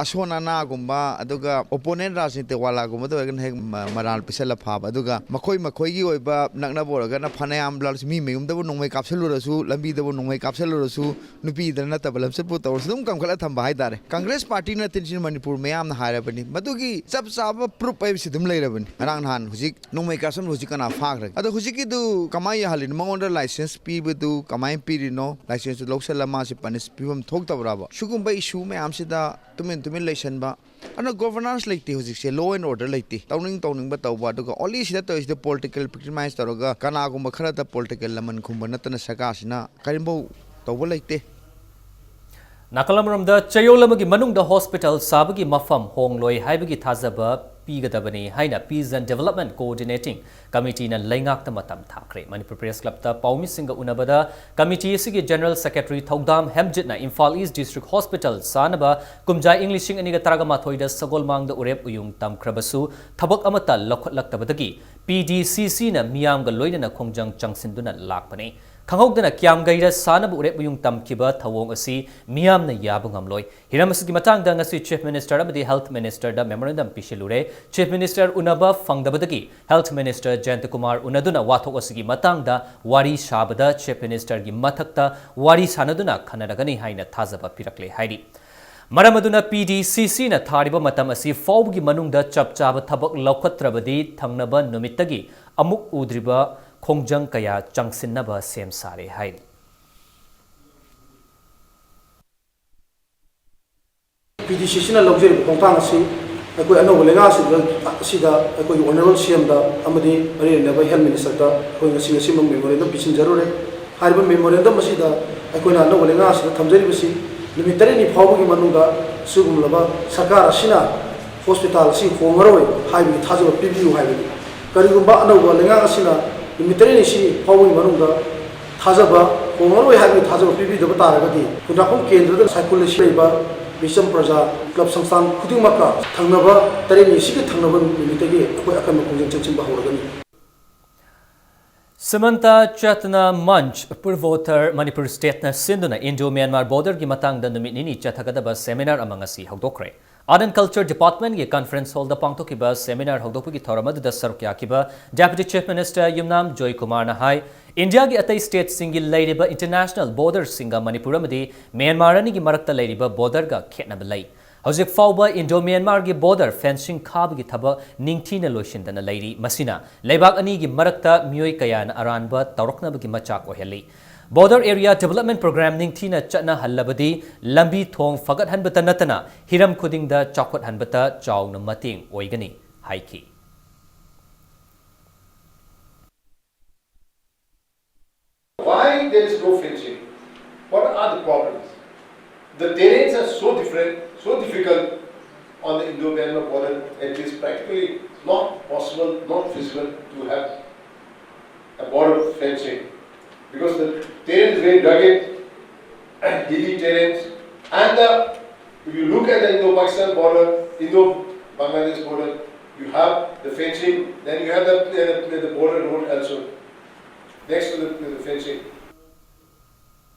ꯑꯁꯣꯟ ꯑꯅꯥꯒꯨꯝꯕ, ꯑꯗꯨꯒ opponent ꯔꯥꯖꯅꯤꯇꯤ ꯋꯥꯂꯥꯒꯨꯝꯕꯗ ꯑꯣꯏꯔꯒꯅ ꯍꯦꯛ ꯃ-, ꯃꯔꯥꯜ ꯄꯤꯁꯜꯂ ꯐꯥꯕ, ꯑꯗꯨꯒ ꯃꯈꯣꯏ ꯃꯈꯣꯏꯒꯤ ꯑꯣꯏꯕ ꯅꯛꯅꯕ ꯑꯣꯏꯔꯒꯅ ꯐꯅꯌꯥꯝ ꯂꯥꯜ-, ꯃꯤ ꯃꯌꯨꯝꯗꯕꯨ ꯅꯣꯡꯃꯩ ꯀꯥꯞꯁꯜꯂꯨꯔꯁꯨ, ꯂꯝꯕꯤꯗꯕꯨ ꯅꯣꯡꯃꯩ ꯀꯥꯞꯁꯜꯂꯨꯔꯁꯨ, ꯅꯨꯄꯤꯗ ꯅꯠꯇꯕ ꯂꯝꯆꯠꯄꯨ ꯇꯧꯔꯁꯨ ꯑꯗꯨꯝ ꯀꯟꯈꯠꯂ ꯊꯝꯕ ꯍꯥꯏꯇꯥꯔꯦ꯫ ꯀꯪꯒ꯭ꯔꯦꯁ ꯄꯥꯔꯇꯤ ꯅꯠꯇꯦ, ꯁꯤ ꯃꯅꯤꯄꯨꯔ ꯃꯌꯥꯝꯅ ꯍꯥꯏꯔꯕꯅꯤ꯫ ꯃꯗꯨꯒꯤ ꯆꯞ ꯆꯥꯕ proof ꯍꯥꯏꯕꯁꯤ ꯑꯗꯨꯝ ꯂꯩꯔꯕꯅꯤ꯫ ꯉꯔꯥꯡ ꯅꯍꯥꯟ ꯍꯧꯖꯤꯛ ꯅꯣꯡꯃꯩ ꯀꯥꯞꯁꯟꯕ ꯍꯧꯖꯤꯛ ꯀꯅꯥ ꯐꯥꯈ꯭ꯔꯒꯦ? ꯑꯗꯣ ꯍꯧꯖꯤꯛꯀꯤꯗꯨ ꯀꯃꯥꯏꯅ ꯌꯥꯍꯜꯂꯤꯅꯣ? ꯃꯉꯣꯟꯗ license ꯄꯤꯕꯗꯨ ꯀꯃꯥꯏꯅ ꯄꯤꯔꯤꯅꯣ? License ꯂꯧꯁꯜꯂ ꯃꯥꯁꯤ punish ꯄꯤꯐꯝ ꯊꯣꯛꯇꯕ꯭ꯔꯕ? ꯁꯤꯒꯨꯝꯕ issue ꯃꯌꯥꯝꯁꯤꯗ ꯇꯨꯃꯤꯟ ꯇꯨꯃꯤꯟ ꯂꯩꯁꯟꯕ꯫ ꯑꯗꯨꯅ governance ꯂꯩꯇꯦ ꯍꯧꯖꯤꯛꯁꯦ, law and order ꯂꯩꯇꯦ꯫ ꯇꯧꯅꯤꯡ ꯇꯧꯅꯤꯡꯕ ꯇꯧꯕ, ꯑꯗꯨꯒ only ꯁꯤꯗ ꯇꯧꯔꯤꯁꯤꯗ political victimize ꯇꯧꯔꯒ ꯀꯅꯥꯒꯨꯝꯕ ꯈꯔꯗ political ꯂꯃꯟ ꯈꯨꯝꯕ ꯅꯠꯇꯅ ꯁꯔꯀꯥꯔꯁꯤꯅ ꯀꯔꯤꯝꯐꯧ ꯇꯧꯕ ꯂꯩꯇꯦ꯫ ꯅꯥꯀꯜ ꯑꯃꯔꯣꯝꯗ, ꯆꯌꯣꯜ ꯑꯃꯒꯤ ꯃꯅꯨꯡꯗ hospital ꯁꯥꯕꯒꯤ ꯃꯐꯝ ꯍꯣꯡꯂꯣꯏ ꯍꯥꯏꯕꯒꯤ ꯊꯥꯖꯕ ꯄꯤꯒꯗꯕꯅꯤ ꯍꯥꯏꯅ Peace and Development Coordinating Committeeꯅ ꯂꯩꯉꯥꯛꯇ ꯃꯇꯝ ꯊꯥꯈ꯭ꯔꯦ꯫ ꯃꯅꯤꯄꯨꯔ Press Clubꯇ ꯄꯥꯎꯃꯤꯁꯤꯡꯒ ꯎꯅꯕꯗ committee ꯑꯁꯤꯒꯤ General Secretary ꯊꯧꯗꯥꯝ ꯍꯦꯝꯖꯤꯠꯅ ꯏꯝꯐꯥꯜ East District Hospital ꯁꯥꯅꯕ ꯀꯨꯝꯖꯥ ꯏꯪ ꯂꯤꯁꯤꯡ ꯑꯅꯤꯒ ꯇꯔꯥꯃꯥꯊꯣꯏꯗ ꯁꯒꯣꯜꯃꯥꯡꯗ ꯎꯔꯦꯞ ꯎꯌꯨꯡ ꯇꯝꯈ꯭ꯔꯕꯁꯨ ꯊꯕꯛ ꯑꯃꯠꯇ ꯂꯧꯈꯠꯂꯛꯇꯕꯗꯒꯤ PDCCꯅ ꯃꯤꯌꯥꯝꯒ ꯂꯣꯏꯅꯅ ꯈꯣꯡꯖꯪ ꯆꯪꯁꯤꯟꯗꯨꯅ ꯂꯥꯛꯄꯅꯤ꯫ ꯈꯪꯍꯧꯗꯅ ꯀ꯭ꯌꯥꯝꯒꯩꯗ ꯁꯥꯅꯕ ꯎꯔꯦꯞ ꯎꯌꯨꯡ ꯇꯝꯈꯤꯕ ꯊꯧꯑꯣꯡ ꯑꯁꯤ ꯃꯤꯌꯥꯝꯅ ꯌꯥꯕ ꯉꯝꯂꯣꯏ꯫ ꯍꯤꯔꯝ ꯑꯁꯤꯒꯤ ꯃꯇꯥꯡꯗ ꯉꯁꯤ Chief Minister ꯑꯃꯗꯤ Health Ministerꯗ memorandum ꯄꯤꯁꯤꯜꯂꯨꯔꯦ꯫ Chief Minister ꯎꯅꯕ ꯐꯪꯗꯕꯗꯒꯤ Health Minister ꯖꯌꯟꯇ ꯀꯨꯃꯥꯔ ꯎꯅꯗꯨꯅ ꯋꯥꯊꯣꯛ ꯑꯁꯤꯒꯤ ꯃꯇꯥꯡꯗ ꯋꯥꯔꯤ ꯁꯥꯕꯗ Chief Ministerꯒꯤ ꯃꯊꯛꯇ ꯋꯥꯔꯤ ꯁꯥꯅꯗꯨꯅ ꯈꯟꯅꯔꯒꯅꯤ ꯍꯥꯏꯅ ꯊꯥꯖꯕ ꯄꯤꯔꯛꯂꯦ ꯍꯥꯏꯔꯤ꯫ ꯃꯔꯝ ꯑꯗꯨꯅ PDCCꯅ ꯊꯥꯔꯤꯕ ꯃꯇꯝ ꯑꯁꯤ ꯐꯥꯎꯕꯒꯤ ꯃꯅꯨꯡꯗ ꯆꯞ ꯆꯥꯕ ꯊꯕꯛ ꯂꯧꯈꯠꯇ꯭ꯔꯕꯗꯤ ꯊꯪꯅꯕ ꯅꯨꯃꯤꯠꯇꯒꯤ ꯑꯃꯨꯛ ꯎꯗ꯭ꯔꯤꯕ ꯈꯣꯡꯖꯪ ꯀꯌꯥ ꯆꯪꯁꯤꯟꯅꯕ ꯁꯦꯝ ꯁꯥꯔꯦ ꯍꯥꯏꯔꯤ꯫ PDCCꯅ ꯂꯧꯖꯔꯤꯕ ꯈꯣꯡꯊꯥꯡ ꯑꯁꯤ ꯑꯩꯈꯣꯏ ꯑꯅꯧꯕ ꯂꯩꯉꯥꯛ ꯑꯁꯤꯗ, ꯑꯁꯤꯗ ꯑꯩꯈꯣꯏꯒꯤ Honourable CMꯗ ꯑꯃꯗꯤ ꯃꯔꯤ ꯂꯩꯅꯕ Health Ministerꯗ ꯑꯩꯈꯣꯏ ꯉꯁꯤ, ꯉꯁꯤꯃꯛ memorandum ꯄꯤꯁꯤꯟꯖꯔꯨꯔꯦ꯫ ꯍꯥꯏꯔꯤꯕ memorandum ꯑꯁꯤꯗ ꯑꯩꯈꯣꯏꯅ ꯑꯅꯧꯕ ꯂꯩꯉꯥꯛ ꯑꯁꯤꯗ ꯊꯝꯖꯔꯤꯕꯁꯤ ꯅꯨꯃꯤꯠ ꯇꯔꯦꯠꯅꯤ ꯐꯥꯎꯕꯒꯤ ꯃꯅꯨꯡꯗ ꯁꯤꯒꯨꯝꯂꯕ ꯁꯔꯀꯥꯔ ꯑꯁꯤꯅ ꯍꯣꯁꯄꯤꯇꯥꯜ ꯑꯁꯤ ꯍꯣꯡꯉꯔꯣꯏ ꯍꯥꯏꯕꯒꯤ ꯊꯥꯖꯕ ꯄꯤꯕꯤꯌꯨ ꯍꯥꯏꯕꯅꯤ꯫ ꯀꯔꯤꯒꯨꯝꯕ ꯑꯅꯧꯕ ꯂꯩꯉꯥꯛ ꯑꯁꯤꯅ ꯅꯨꯃꯤꯠ ꯇꯔꯦꯠꯅꯤ ꯁꯤ ꯐꯥꯎꯕꯒꯤ ꯃꯅꯨꯡꯗ ꯊꯥꯖꯕ ꯍꯣꯡꯉꯔꯣꯏ ꯍꯥꯏꯕꯒꯤ ꯊꯥꯖꯕ ꯄꯤꯕꯤꯗꯕ ꯇꯥꯔꯒꯗꯤ ꯈꯨꯟꯗ꯭ꯔꯥꯛꯄꯝ ꯀꯦꯟꯗ꯭ꯔꯗ ꯁꯥꯏꯀꯨꯜ ꯑꯁꯤ ꯂꯩꯕ ꯃꯤꯆꯝ ꯄ꯭ꯔꯖꯥ ꯀ꯭ꯂꯕ ꯁꯪꯁꯊꯥꯟ ꯈꯨꯗꯤꯡꯃꯛꯀ ꯊꯪꯅꯕ ꯇꯔꯦꯠꯅꯤ ꯑꯁꯤꯒꯤ ꯊꯪꯅꯕ ꯅꯨꯃꯤꯠꯇꯒꯤ ꯑꯩꯈꯣꯏ ꯑꯀꯟꯕ ꯈꯣꯡꯖꯪ ꯆꯪꯁꯤꯟꯕ ꯍꯧꯔꯒꯅꯤ꯫ Samanta Chetna Manch Purvottara Manipur Stateꯅ ꯁꯤꯟꯗꯨꯅ Indo-Myanmar borderꯒꯤ ꯃꯇꯥꯡꯗ ꯅꯨꯃꯤꯠ ꯅꯤꯅꯤ ꯆꯠꯊꯒꯗꯕ seminar ꯑꯃ ꯉꯁꯤ ꯍꯧꯗꯣꯛꯈ꯭ꯔꯦ꯫ Art and Culture Departmentꯒꯤ conference hallꯗ ꯄꯥꯡꯊꯣꯛꯈꯤꯕ seminar ꯍꯧꯗꯣꯛꯄꯒꯤ ꯊꯧꯔꯝ ꯑꯗꯨꯗ ꯁꯔꯨꯛ ꯌꯥꯈꯤꯕ Deputy Chief Minister ꯌꯨꯝꯅꯥꯝ ꯖꯣꯏꯀꯨꯃꯥꯔꯅ ꯍꯥꯏ, ꯏꯟꯗꯤꯌꯥꯒꯤ ꯑꯇꯩ stateꯁꯤꯡꯒꯤ ꯂꯩꯔꯤꯕ international borderꯁꯤꯡꯒ ꯃꯅꯤꯄꯨꯔ ꯑꯃꯗꯤ ꯃ꯭ꯌꯥꯟꯃꯥꯔ ꯑꯅꯤꯒꯤ ꯃꯔꯛꯇ ꯂꯩꯔꯤꯕ borderꯒ ꯈꯦꯠꯅꯕ ꯂꯩ꯫ ꯍꯧꯖꯤꯛ ꯐꯥꯎꯕ Indo-Myanmarꯒꯤ border fencing ꯈꯥꯕꯒꯤ ꯊꯕꯛ ꯅꯤꯡꯊꯤꯅ ꯂꯣꯏꯁꯤꯟꯗꯅ ꯂꯩꯔꯤ꯫ ꯃꯁꯤꯅ ꯂꯩꯕꯥꯛ ꯑꯅꯤꯒꯤ ꯃꯔꯛꯇ ꯃꯤꯑꯣꯏ ꯀꯌꯥꯅ ꯑꯔꯥꯟꯕ ꯇꯧꯔꯛꯅꯕꯒꯤ ꯃꯆꯥꯛ ꯑꯣꯏꯍꯜꯂꯤ꯫ Border Area Development Program ꯅꯤꯡꯊꯤꯅ ꯆꯠꯅꯍꯜꯂꯕꯗꯤ ꯂꯝꯕꯤ ꯊꯣꯡ ꯐꯒꯠꯍꯟꯕꯇ ꯅꯠꯇꯅ ꯍꯤꯔꯝ ꯈꯨꯗꯤꯡꯗ ꯆꯥꯎꯈꯠꯍꯟꯕꯇ ꯆꯥꯎꯅ ꯃꯇꯦꯡ ꯑꯣꯏꯒꯅꯤ ꯍꯥꯏꯈꯤ꯫ Why there is no fencing? What are the problems? The terrains are so different, so difficult on the Indo-Myanmar border, it is practically not possible, not feasible to have a border fencing, because the terrain is very rugged and hilly terrains, and the, if you look at the Indo-Pakistan border, Indo-Bangladesh border, you have the fencing, then you have the, the, the border road also next to the, to the fencing.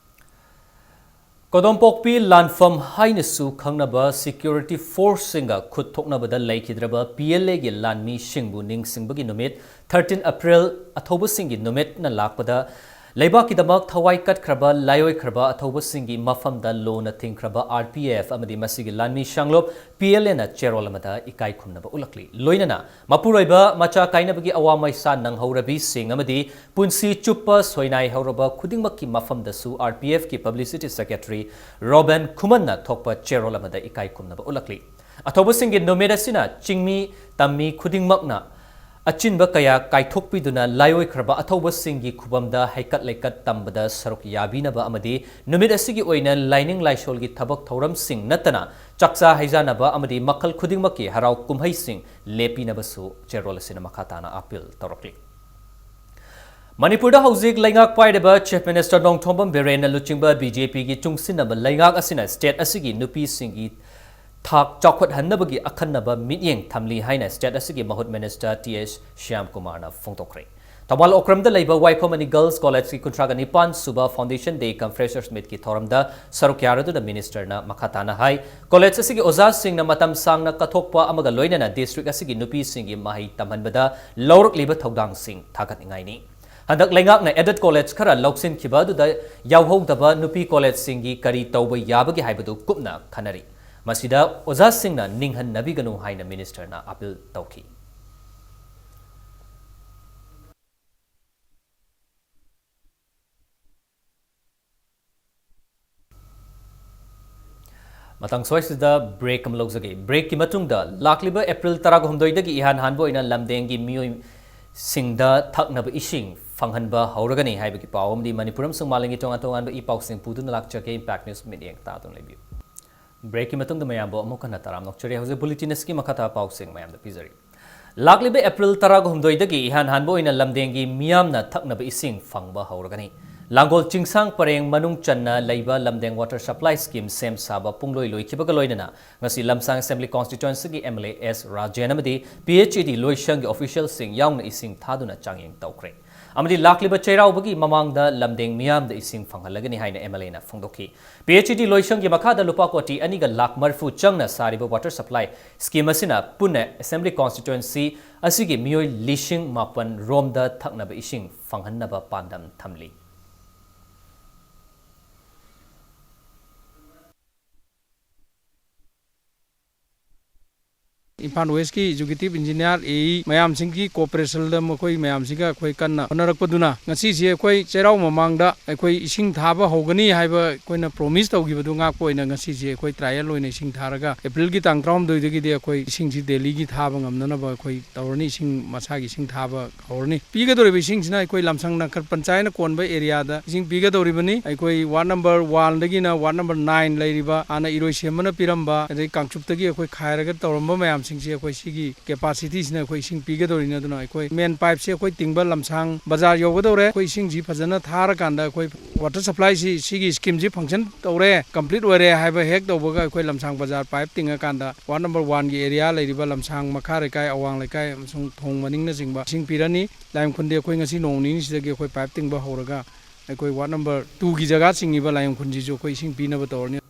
ꯀꯣꯗꯣꯝꯄꯣꯛꯄꯤ ꯂꯥꯟꯐꯝ ꯍꯥꯏꯅꯁꯨ ꯈꯪꯅꯕ security forceꯁꯤꯡꯒ ꯈꯨꯠ ꯊꯣꯛꯅꯕꯗ ꯂꯩꯈꯤꯗ꯭ꯔꯕ P L Aꯒꯤ ꯂꯥꯟꯃꯤꯁꯤꯡꯕꯨ ꯅꯤꯡꯁꯤꯡꯕꯒꯤ ꯅꯨꯃꯤꯠ thirteen April ꯑꯊꯧꯕꯁꯤꯡꯒꯤ ꯅꯨꯃꯤꯠꯅ ꯂꯥꯛꯄꯗ ꯂꯩꯕꯥꯛꯀꯤꯗꯃꯛ ꯊꯋꯥꯏ ꯀꯠꯈ꯭ꯔꯕ, ꯂꯥꯏꯑꯣꯏꯈ꯭ꯔꯕ ꯑꯊꯧꯕꯁꯤꯡꯒꯤ ꯃꯐꯝꯗ ꯂꯣꯅ ꯊꯤꯡꯈ꯭ꯔꯕ R P F ꯑꯃꯗꯤ ꯃꯁꯤꯒꯤ ꯂꯥꯟꯃꯤ ꯁꯥꯡꯂꯣꯞ P L Aꯅ ꯆꯦꯔꯣꯜ ꯑꯃꯗ ꯏꯀꯥꯏ ꯈꯨꯝꯅꯕ ꯎꯠꯂꯛꯂꯤ꯫ ꯂꯣꯏꯅꯅ ꯃꯄꯨꯔꯣꯏꯕ ꯃꯆꯥ ꯀꯥꯏꯅꯕꯒꯤ ꯑꯋꯥ ꯃꯩꯁꯥ ꯅꯪꯍꯧꯔꯕꯤꯁꯤꯡ ꯑꯃꯗꯤ ꯄꯨꯟꯁꯤ ꯆꯨꯞꯄ ꯁꯣꯏꯅꯥꯏꯍꯧꯔꯕ ꯈꯨꯗꯤꯡꯃꯛꯀꯤ ꯃꯐꯝꯗꯁꯨ R P Fꯀꯤ Publicity Secretary ꯔꯣꯕꯦꯟ ꯈꯨꯃꯟꯅ ꯊꯣꯛꯄ ꯆꯦꯔꯣꯜ ꯑꯃꯗ ꯏꯀꯥꯏ ꯈꯨꯝꯅꯕ ꯎꯠꯂꯛꯂꯤ꯫ ꯑꯊꯧꯕꯁꯤꯡꯒꯤ ꯅꯨꯃꯤꯠ ꯑꯁꯤꯅ ꯆꯤꯡꯃꯤ ꯇꯝꯃꯤ ꯈꯨꯗꯤꯡꯃꯛꯅ ꯑꯆꯤꯟꯕ ꯀꯌꯥ ꯀꯥꯏꯊꯣꯛꯄꯤꯗꯨꯅ ꯂꯥꯏꯑꯣꯏꯈ꯭ꯔꯕ ꯑꯊꯧꯕꯁꯤꯡꯒꯤ ꯈꯨꯕꯝꯗ ꯍꯩꯀꯠ ꯂꯩꯀꯠ ꯇꯝꯕꯗ ꯁꯔꯨꯛ ꯌꯥꯕꯤꯅꯕ ꯑꯃꯗꯤ ꯅꯨꯃꯤꯠ ꯑꯁꯤꯒꯤ ꯑꯣꯏꯅ ꯂꯥꯏꯅꯤꯡ ꯂꯥꯏꯁꯣꯜꯒꯤ ꯊꯕꯛ ꯊꯧꯔꯝꯁꯤꯡ ꯅꯠꯇꯅ ꯆꯥꯛꯆꯥ ꯍꯩꯖꯥꯅꯕ ꯑꯃꯗꯤ ꯃꯈꯜ ꯈꯨꯗꯤꯡꯃꯛꯀꯤ ꯍꯔꯥꯎ ꯀꯨꯝꯍꯩꯁꯤꯡ ꯂꯦꯞꯄꯤꯅꯕꯁꯨ ꯆꯦꯔꯣꯜ ꯑꯁꯤꯅ ꯃꯈꯥ ꯇꯥꯅ ꯑꯥꯄꯤꯜ ꯇꯧꯔꯛꯂꯤ꯫ ꯃꯅꯤꯄꯨꯔꯗ ꯍꯧꯖꯤꯛ ꯂꯩꯉꯥꯛ ꯄꯥꯏꯔꯤꯕ Chief Minister ꯅꯣꯡꯊꯣꯝꯕꯝ ꯕꯤꯔꯦꯟꯅ ꯂꯨꯆꯤꯡꯕ BJPꯒꯤ ꯆꯨꯡꯁꯤꯟꯅꯕ ꯂꯩꯉꯥꯛ ꯑꯁꯤꯅ state ꯑꯁꯤꯒꯤ ꯅꯨꯄꯤꯁꯤꯡꯒꯤ ꯊꯥꯛ ꯆꯥꯎꯈꯠꯍꯟꯅꯕꯒꯤ ꯑꯈꯟꯅꯕ ꯃꯤꯠꯌꯦꯡ ꯊꯝꯂꯤ ꯍꯥꯏꯅ state ꯑꯁꯤꯒꯤ ꯃꯍꯨꯠ minister T H ꯁ꯭ꯌꯥꯝ ꯀꯨꯃꯥꯔꯅ ꯐꯣꯡꯗꯣꯛꯈ꯭ꯔꯦ꯫ ꯊꯧꯕꯥꯜ ꯑꯣꯀ꯭ꯔꯝꯗ ꯂꯩꯕ ꯋꯥꯏꯈꯣꯃꯅꯤ Girls Collegeꯀꯤ ꯀꯨꯟꯊ꯭ꯔꯥꯒ ꯅꯤꯄꯥꯟ ꯁꯨꯕ Foundation Day cum Freshers Meetꯀꯤ ꯊꯧꯔꯝꯗ ꯁꯔꯨꯛ ꯌꯥꯔꯗꯨꯅ ministerꯅ ꯃꯈꯥ ꯇꯥꯅ ꯍꯥꯏ, college ꯑꯁꯤꯒꯤ ꯑꯣꯖꯥꯁꯤꯡꯅ ꯃꯇꯝ ꯁꯥꯡꯅ ꯀꯠꯊꯣꯛꯄ ꯑꯃꯒ ꯂꯣꯏꯅꯅ district ꯑꯁꯤꯒꯤ ꯅꯨꯄꯤꯁꯤꯡꯒꯤ ꯃꯍꯩ ꯇꯝꯍꯟꯕꯗ ꯂꯧꯔꯛꯂꯤꯕ ꯊꯧꯗꯥꯡꯁꯤꯡ ꯊꯥꯒꯠꯅꯤꯡꯉꯥꯏꯅꯤ꯫ ꯍꯟꯗꯛ ꯂꯩꯉꯥꯛꯅ aided college ꯈꯔ ꯂꯧꯁꯤꯟꯈꯤꯕ ꯑꯗꯨꯗ ꯌꯥꯎꯍꯧꯗꯕ ꯅꯨꯄꯤ collegeꯁꯤꯡꯒꯤ ꯀꯔꯤ ꯇꯧꯕ ꯌꯥꯕꯒꯦ ꯍꯥꯏꯕꯗꯨ ꯀꯨꯞꯅ ꯈꯟꯅꯔꯤ꯫ ꯃꯁꯤꯗ ꯑꯣꯖꯥꯁꯤꯡꯅ ꯅꯤꯡꯍꯟꯅꯕꯤꯒꯅꯨ ꯍꯥꯏꯅ ministerꯅ ꯑꯥꯄꯤꯜ ꯇꯧꯈꯤ꯫ ꯃꯇꯥꯡ ꯁ꯭ꯋꯥꯏꯁꯤꯗ break ꯑꯃ ꯂꯧꯖꯒꯦ꯫ Breakꯀꯤ ꯃꯇꯨꯡꯗ ꯂꯥꯛꯂꯤꯕ April ꯇꯔꯥꯍꯨꯝꯗꯣꯏꯗꯒꯤ ꯏꯍꯥꯟ ꯍꯥꯟꯕ ꯑꯣꯏꯅ ꯂꯝꯗꯦꯡꯒꯤ ꯃꯤꯑꯣꯏꯁꯤꯡꯗ ꯊꯛꯅꯕ ꯏꯁꯤꯡ ꯐꯪꯍꯟꯕ ꯍꯧꯔꯒꯅꯤ ꯍꯥꯏꯕꯒꯤ ꯄꯥꯎ ꯑꯃꯗꯤ ꯃꯅꯤꯄꯨꯔ ꯑꯃꯁꯨꯡ ꯃꯥꯂꯦꯝꯒꯤ ꯇꯣꯉꯥꯟ ꯇꯣꯉꯥꯟꯕ ꯏ ꯄꯥꯎꯁꯤꯡ ꯄꯨꯗꯨꯅ ꯂꯥꯛꯆꯒꯦ꯫ Impact News ꯃꯤꯠꯌꯦꯡ ꯇꯥꯗꯨꯅ ꯂꯩꯕꯤꯌꯨ꯫ Breakꯀꯤ ꯃꯇꯨꯡꯗ ꯃꯌꯥꯝꯕꯨ ꯑꯃꯨꯛ ꯍꯟꯅ ꯇꯔꯥꯝꯅ ꯑꯣꯛꯆꯔꯤ꯫ ꯍꯧꯖꯤꯛ bulletin ꯑꯁꯤꯒꯤ ꯃꯈꯥ ꯇꯥꯕ ꯄꯥꯎꯁꯤꯡ ꯃꯌꯥꯝꯗ ꯄꯤꯖꯔꯤ꯫ ꯂꯥꯛꯂꯤꯕ April ꯇꯔꯥꯍꯨꯝꯗꯣꯏꯗꯒꯤ ꯏꯍꯥꯟ ꯍꯥꯟꯕ ꯑꯣꯏꯅ ꯂꯝꯗꯦꯡꯒꯤ ꯃꯤꯌꯥꯝꯅ ꯊꯛꯅꯕ ꯏꯁꯤꯡ ꯐꯪꯕ ꯍꯧꯔꯒꯅꯤ꯫ ꯂꯥꯡꯒꯣꯜ ꯆꯤꯡꯁꯥꯡ ꯄꯔꯦꯡ ꯃꯅꯨꯡ ꯆꯟꯅ ꯂꯩꯕ ꯂꯝꯗꯦꯡ water supply scheme ꯁꯦꯝ ꯁꯥꯕ ꯄꯨꯡꯂꯣꯏ ꯂꯣꯏꯈꯤꯕꯒ ꯂꯣꯏꯅꯅ ꯉꯁꯤ ꯂꯝꯁꯥꯡ Assembly Constituencyꯒꯤ MLA S ꯔꯥꯖꯦꯟ ꯑꯃꯗꯤ PHED ꯂꯣꯏꯁꯪꯒꯤ officialꯁꯤꯡ ꯌꯥꯎꯅ ꯏꯁꯤꯡ ꯊꯥꯗꯨꯅ ꯆꯥꯡꯌꯦꯡ ꯇꯧꯈ꯭ꯔꯦ꯫ ꯑꯃꯗꯤ ꯂꯥꯛꯂꯤꯕ ꯆꯩꯔꯥꯎꯕꯒꯤ ꯃꯃꯥꯡꯗ ꯂꯝꯗꯦꯡ ꯃꯤꯌꯥꯝꯗ ꯏꯁꯤꯡ ꯐꯪꯍꯜꯂꯒꯅꯤ ꯍꯥꯏꯅ MLAꯅ ꯐꯣꯡꯗꯣꯛꯈꯤ꯫ PHED ꯂꯣꯏꯁꯪꯒꯤ ꯃꯈꯥꯗ ꯂꯨꯄꯥ ꯀꯣꯇꯤ ꯑꯅꯤꯒ ꯂꯥꯛ ꯃꯔꯤꯐꯨ ꯆꯪꯅ ꯁꯥꯔꯤꯕ water supply scheme ꯑꯁꯤꯅ ꯄꯨꯟꯅ Assembly Constituency ꯑꯁꯤꯒꯤ ꯃꯤꯑꯣꯏ ꯂꯤꯁꯤꯡ ꯃꯥꯄꯟ ꯔꯣꯝꯗ ꯊꯛꯅꯕ ꯏꯁꯤꯡ ꯐꯪꯍꯟꯅꯕ ꯄꯥꯟꯗꯝ ꯊꯝꯂꯤ꯫ ꯏꯝꯐꯥꯜ ꯋꯦꯁꯀꯤ ꯑꯦꯛꯖꯤꯀ꯭ꯌꯨꯇꯤꯚ ꯏꯟꯖꯤꯅꯤꯌꯥꯔ, ꯑꯦ ꯏ ꯃꯌꯥꯝꯁꯤꯡꯒꯤ ꯀꯣꯑꯣꯄꯔꯦꯁꯟꯗ ꯃꯈꯣꯏ ꯃꯌꯥꯝꯁꯤꯒ ꯑꯩꯈꯣꯏ ꯀꯟꯅ ꯍꯣꯠꯅꯔꯛꯄꯗꯨꯅ ꯉꯁꯤꯁꯦ ꯑꯩꯈꯣꯏ ꯆꯩꯔꯥꯎ ꯃꯃꯥꯡꯗ ꯑꯩꯈꯣꯏ ꯏꯁꯤꯡ ꯊꯥꯕ ꯍꯧꯒꯅꯤ ꯍꯥꯏꯕ ꯑꯩꯈꯣꯏꯅ ꯄ꯭ꯔꯣꯃꯤꯁ ꯇꯧꯈꯤꯕꯗꯨ ꯉꯥꯛꯄ ꯑꯣꯏꯅ ꯉꯁꯤꯁꯦ ꯑꯩꯈꯣꯏ ꯇ꯭ꯔꯥꯏꯌꯦꯜ ꯑꯣꯏꯅ ꯏꯁꯤꯡ ꯊꯥꯔꯒ ꯑꯦꯄ꯭ꯔꯤꯜꯒꯤ ꯇꯥꯡ ꯇꯔꯥꯍꯨꯝꯗꯣꯏꯗꯒꯤꯗꯤ ꯑꯩꯈꯣꯏ ꯏꯁꯤꯡꯁꯤ ꯗꯦꯂꯤꯒꯤ ꯊꯥꯕ ꯉꯝꯅꯅꯕ ꯑꯩꯈꯣꯏ ꯇꯧꯔꯅꯤ꯫ ꯏꯁꯤꯡ ꯃꯁꯥꯒꯤ ꯏꯁꯤꯡ ꯊꯥꯕ ꯍꯧꯔꯅꯤ꯫ ꯄꯤꯒꯗꯧꯔꯤꯕ ꯏꯁꯤꯡꯁꯤꯅ ꯑꯩꯈꯣꯏ ꯂꯝꯁꯪ ꯅꯒꯔ ꯄꯟꯆꯥꯌꯠꯅ ꯀꯣꯟꯕ ꯑꯦꯔꯤꯌꯥꯗ ꯏꯁꯤꯡ ꯄꯤꯒꯗꯧꯔꯤꯕꯅꯤ꯫ ꯑꯩꯈꯣꯏ ꯋꯥꯔꯗ ꯅꯝꯕꯔ ꯋꯥꯟꯗꯒꯤꯅ ꯋꯥꯔꯗ ꯅꯝꯕꯔ ꯅꯥꯏꯟ ꯂꯩꯔꯤꯕ, ꯍꯥꯟꯅ ꯏꯔꯣꯏꯁꯦꯝꯕꯅ ꯄꯤꯔꯝꯕ, ꯑꯗꯩ ꯀꯥꯡꯆꯨꯞꯇꯒꯤ ꯑꯩꯈꯣꯏ ꯈꯥꯏꯔꯒ ꯇꯧꯔꯝꯕ ꯃꯌꯥꯝꯁꯤꯡꯁꯤ ꯑꯩꯈꯣꯏ ꯁꯤꯒꯤ ꯀꯦꯄꯥꯁꯤꯇꯤꯁꯤꯅ ꯑꯩꯈꯣꯏ ꯏꯁꯤꯡ ꯄꯤꯒꯗꯧꯔꯤꯅꯤ꯫ ꯑꯗꯨꯅ ꯑꯩꯈꯣꯏ ꯃꯦꯟ ꯄꯥꯏꯞꯁꯦ ꯑꯩꯈꯣꯏ ꯇꯤꯡꯕ ꯂꯝꯁꯥꯡ ꯕꯖꯥꯔ ꯌꯧꯒꯗꯧꯔꯦ꯫ ꯑꯩꯈꯣꯏ ꯏꯁꯤꯡꯁꯤ ꯐꯖꯅ ꯊꯥꯔꯀꯥꯟꯗ ꯑꯩꯈꯣꯏ ꯋꯥꯇꯔ ꯁꯄ꯭ꯂꯥꯏꯁꯤ, ꯁꯤꯒꯤ ꯁ꯭ꯀꯤꯝꯁꯤ ꯐꯪꯁꯟ ꯇꯧꯔꯦ, ꯀꯝꯄ꯭ꯂꯤꯠ ꯑꯣꯏꯔꯦ ꯍꯥꯏꯕ ꯍꯦꯛ ꯇꯧꯕꯒ ꯑꯩꯈꯣꯏ ꯂꯝꯁꯥꯡ ꯕꯖꯥꯔ ꯄꯥꯏꯞ ꯇꯤꯡꯉꯀꯥꯟꯗ ꯋꯥꯔꯗ ꯅꯝꯕꯔ ꯋꯥꯟꯒꯤ ꯑꯦꯔꯤꯌꯥ ꯂꯩꯔꯤꯕ ꯂꯝꯁꯥꯡ ꯃꯈꯥ ꯂꯩꯀꯥꯏ ꯑꯃꯁꯨꯡ ꯊꯣꯡ ꯃꯅꯤꯡꯅꯆꯤꯡꯕ ꯏꯁꯤꯡ ꯄꯤꯔꯅꯤ꯫ ꯂꯥꯏꯌꯣꯡꯈꯨꯟꯗꯤ ꯑꯩꯈꯣꯏ ꯉꯁꯤ ꯅꯣꯡ ꯅꯤꯅꯤꯁꯤꯗꯒꯤ ꯑꯩꯈꯣꯏ ꯄꯥꯏꯞ ꯇꯤꯡꯕ ꯍꯧꯔꯒ ꯑꯩꯈꯣꯏ ꯋꯥꯔꯗ ꯅꯝꯕꯔ ꯇꯨꯒꯤ ꯖꯒꯥ ꯆꯤꯡꯉꯤꯕ ꯂꯥꯏꯌꯣꯡꯈꯨꯟꯁꯤꯁꯨ ꯑꯩꯈꯣꯏ ꯏꯁꯤꯡ ꯄꯤꯅꯕ ꯇꯧꯔꯅꯤ꯫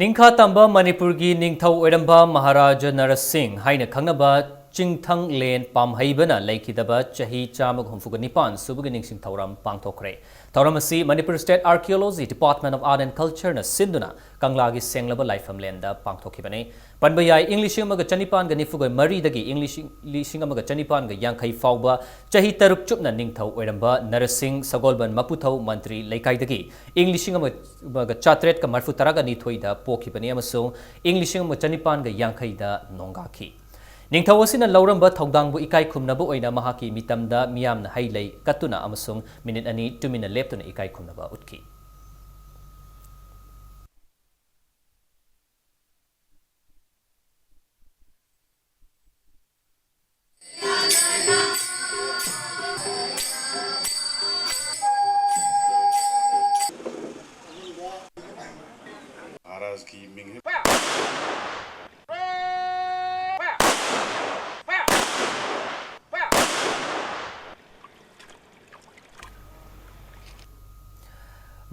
ꯅꯤꯡꯈꯥ ꯇꯝꯕ ꯃꯅꯤꯄꯨꯔꯒꯤ ꯅꯤꯡꯊꯧ ꯑꯣꯏꯔꯝꯕ ꯃꯍꯥꯔꯥꯖꯥ ꯅꯔꯁꯤꯡ ꯍꯥꯏꯅ ꯈꯪꯅꯕ ꯆꯤꯡꯊꯪꯂꯦꯟ ꯄꯥꯝꯍꯩꯕꯅ ꯂꯩꯈꯤꯗꯕ ꯆꯍꯤ ꯆꯥꯝꯃꯒ ꯍꯨꯝꯐꯨꯒ ꯅꯤꯄꯥꯟ ꯁꯨꯕꯒꯤ ꯅꯤꯡꯁꯤꯡ ꯊꯧꯔꯝ ꯄꯥꯡꯊꯣꯛꯈ꯭ꯔꯦ꯫ ꯊꯧꯔꯝ ꯑꯁꯤ Manipur state archaeology department of art and ꯀꯜꯆꯔꯅ ꯁꯤꯟꯗꯨꯅ ꯀꯪꯂꯥꯒꯤ ꯁꯦꯡꯂꯕ ꯂꯥꯏꯐꯝꯂꯦꯟꯗ ꯄꯥꯡꯊꯣꯛꯈꯤꯕꯅꯤ꯫ ꯄꯟꯕ ꯌꯥꯏ, ꯏꯪ ꯂꯤꯁꯤꯡ ꯑꯃꯒ ꯆꯅꯤꯄꯥꯟꯒ ꯅꯤꯐꯨꯒ ꯃꯔꯤꯗꯒꯤ ꯏꯪ ꯂꯤꯁꯤꯡ, ꯂꯤꯁꯤꯡ ꯑꯃꯒ ꯆꯅꯤꯄꯥꯟꯒ ꯌꯥꯡꯈꯩ ꯐꯥꯎꯕ ꯆꯍꯤ ꯇꯔꯨꯛ ꯆꯨꯞꯅ ꯅꯤꯡꯊꯧ ꯑꯣꯏꯔꯝꯕ ꯅꯔꯁꯤꯡ ꯁꯒꯣꯜꯕꯟ ꯃꯄꯨꯊꯧ ꯃꯟꯇ꯭ꯔꯤ ꯂꯩꯀꯥꯏꯗꯒꯤ ꯏꯪ ꯂꯤꯁꯤꯡ ꯑꯃꯒ ꯆꯥꯇ꯭ꯔꯦꯠꯀ ꯃꯔꯤꯐꯨ ꯇꯔꯥꯒ ꯅꯤꯊꯣꯏꯗ ꯄꯣꯛꯈꯤꯕꯅꯤ ꯑꯃꯁꯨꯡ ꯏꯪ ꯂꯤꯁꯤꯡ ꯑꯃꯒ ꯆꯅꯤꯄꯥꯟꯒ ꯌꯥꯡꯈꯩꯗ ꯅꯣꯡꯒꯥꯈꯤ꯫ ꯅꯤꯡꯊꯧ ꯑꯁꯤꯅ ꯂꯧꯔꯝꯕ ꯊꯧꯗꯥꯡꯕꯨ ꯏꯀꯥꯏ ꯈꯨꯝꯅꯕ ꯑꯣꯏꯅ ꯃꯍꯥꯛꯀꯤ ꯃꯤꯇꯝꯗ ꯃꯤꯌꯥꯝꯅ ꯍꯩ ꯂꯩ ꯀꯠꯇꯨꯅ ꯑꯃꯁꯨꯡ ꯃꯤꯅꯤꯠ ꯑꯅꯤ ꯇꯨꯃꯤꯟꯅ ꯂꯦꯞꯇꯨꯅ ꯏꯀꯥꯏ ꯈꯨꯝꯅꯕ ꯎꯠꯈꯤ꯫ ꯃꯍꯥꯔꯥꯖꯀꯤ ꯃꯤꯡ